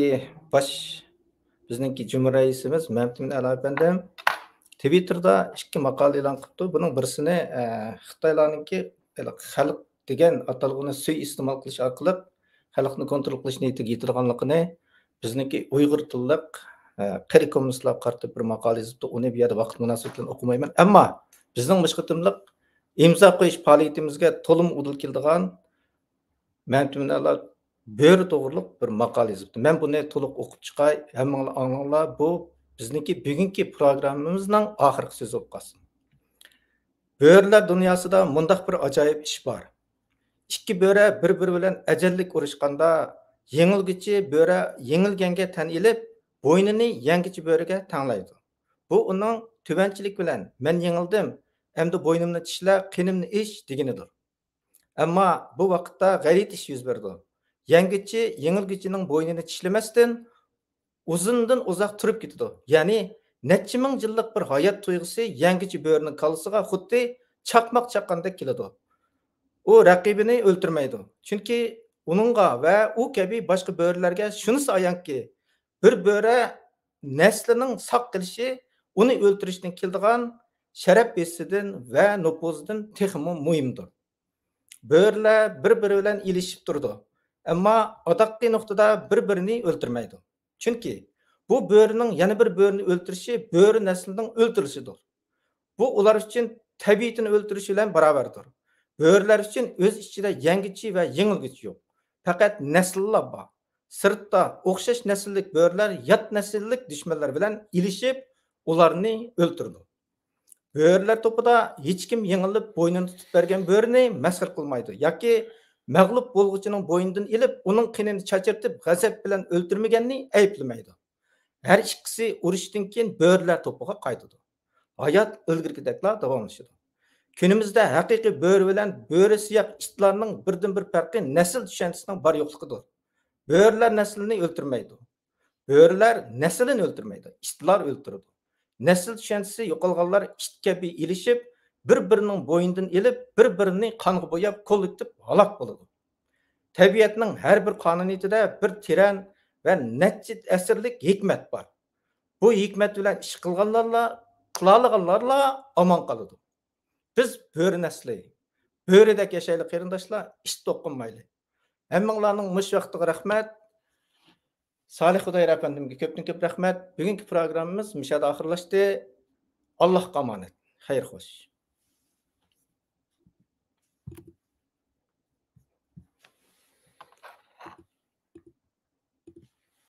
باش، بىزنىڭكى جۇمھۇر رەئىسىمىز مەمتىمىن ئەلا ئەپەندىم تىۋىتتېردا ئىككى ماقالە ئېلان قىپتۇ. بۇنىڭ بىرسىنى، ئە، خىتايلارنىڭكى خەلق دېگەن ئاتالغۇنى سۇيىئىستېمال قىلىش ئارقىلىق خەلقنى كونترول قىلىش نىيىتىگە يېتىدىغانلىقىنى بىزنىڭكى ئۇيغۇر تىللىق، ئە، قېرى كوممۇنىستلارغا قارىتىپ بىر ماقالە يېزىپتۇ. ئۇنى بۇ يەردە ۋاقىت مۇناسىۋىتى بىلەن ئوقۇمايمەن. ئەمما بىزنىڭ مۇشۇ قېتىملىق ئىمزا قويۇش پائالىيىتىمىزگە تولىمۇ ئۇدۇل كېلىدىغان مەمتىمىن ئەلا بۆرە توغرۇلۇق بىر ماقالە يېزىپتۇ. مەن بۇنى تولۇق ئوقۇپ چىقاي، ھەممىڭلار ئاڭلاڭلار. بۇ بىزنىڭكى بۈگۈنكى پروگراممىمىزنىڭ ئاخىرقى سۆزى بولۇپ قالسۇن. بۆرىلەر دۇنياسىدا مۇنداق بىر ئاجايىپ ئىش بار. ئىككى بۆرە بىر-بىرى بىلەن ئەجەللىك ئۇرۇشقاندا، يېڭىلگۈچى بۆرە يېڭىلگەنگە تەن ئېلىپ، بوينىنى يەڭگۈچى بۆرىگە تەڭلەيدۇ. بۇ ئۇنىڭ تۆۋەنچىلىك بىلەن، «مەن يېڭىلدىم، ئەمدى بوينۇمنى چىشلە، قېنىمنى ئىچ» دېگىنىدۇر. ئەمما بۇ ۋاقىتتا غەلىتە ئىش يۈز بېرىدۇ. يەڭگۈچى يېڭىلگۈچىنىڭ بوينىنى چىشلىمەستىن، ئۇزۇندىن ئۇزاق تۇرۇپ كېتىدۇ. يەنى نەچچە مىڭ يىللىق بىر ھايات تۇيغۇسى يەڭگۈچى بۆرىنىڭ كاللىسىغا خۇددى چاقماق چاققاندەك كېلىدۇ. ئۇ رەقىبىنى ئۆلتۈرمەيدۇ. چۈنكى ئۇنىڭغا ۋە ئۇ كەبى باشقا بۆرىلەرگە شۇنىسى ئايانكى، بىر بۆرە نەسلىنىڭ ساق قېلىشى ئۇنى ئۆلتۈرۈشتىن كېلىدىغان شەرەپ ھېسسىدىن ۋە نوپۇزىدىن تېخىمۇ مۇھىمدۇر. بۆرىلەر بىر-بىرى بىلەن ئېلىشىپ تۇرىدۇ، ئەمما ئاداققى نۇقتىدا بىر-بىرىنى ئۆلتۈرمەيدۇ. چۈنكى بۇ بۆرىنىڭ يەنە بىر بۆرىنى ئۆلتۈرۈشى بۆرە نەسلىنىڭ ئۆلتۈرۈلۈشىدۇر. بۇ ئۇلار ئۈچۈن تەبىئىتىنى ئۆلتۈرۈش بىلەن باراۋەردۇر. بۆرىلەر ئۈچۈن ئۆز ئىچىدە يەڭگۈچى ۋە يېڭىلگۈچى يوق. پەقەت نەسىللار بار. سىرتتا ئوخشاش نەسىللىك بۆرىلەر يات نەسىللىك دۈشمەنلەر بىلەن ئېلىشىپ، ئۇلارنى ئۆلتۈرىدۇ. بۆرىلەر توپىدا ھېچكىم يېڭىلىپ بوينىنى تۇتۇپ بەرگەن بۆرىنى مەسخىرە قىلمايدۇ ياكى مەغلۇپ بولغۇچىنىڭ بوينىدىن ئېلىپ، ئۇنىڭ قېنىنى چاچرىتىپ، غەزەپ بىلەن ئۆلتۈرمىُگەننى ئەيىبلىمەيدۇ. ھەر ئىككىسى ئۇرۇشتىن كېيىن بۆرىلەر توپىغا قايتىدۇ. ھايات ئىلگىرىكىدەكلا داۋاملىشىدۇ. كۈنىمىزدە ھەقىقىي بۆرە بىلەن بۆرە سىياق ئىتلارنىڭ بىردىنبىر پەرقى نەسىل چۈشەنچىسىنىڭ بار يوقلۇقىدۇر. بۆرىلەر نەسلىنى ئۆلتۈرمەيدۇ. بۆرىلەر نەسلىنى ئۆلتۈرمەيدۇ، ئىتلار ئۆلتۈرىدۇ. نەسىل چۈشەنچىسى يوقالغانلار ئىت كەبى ئېلىشىپ، بىر-بىرىنىڭ بوينىدىن ئېلىپ، بىر-بىرىنى قانغا بوياپ، كوللېكتىپ ھالاك بولىدۇ. تەبىئەتنىڭ ھەر بىر قانۇنىيىتىدە بىر تېرەن ۋە نەچچە ئەسىرلىك ھېكمەت بار. بۇ ھېكمەت بىلەن ئىش قىلغانلارلا، قىلالىغانلارلا ئامان قالىدۇ. بىز بۆرە نەسلى، بۆرىدەك ياشايلى قېرىنداشلار، ئىت توقۇنمايلى. ھەممىڭلارنىڭ مۇشۇ ۋاقتىغا رەھمەت. سالىھ خۇدايار ئەپەندىمگە كۆپتىن كۆپ رەھمەت. بۈگۈنكى پروگراممىمىز مۇشۇ يەردە ئاخىرلاشتى. ئاللاھقا ئامانەت. خەير خوش.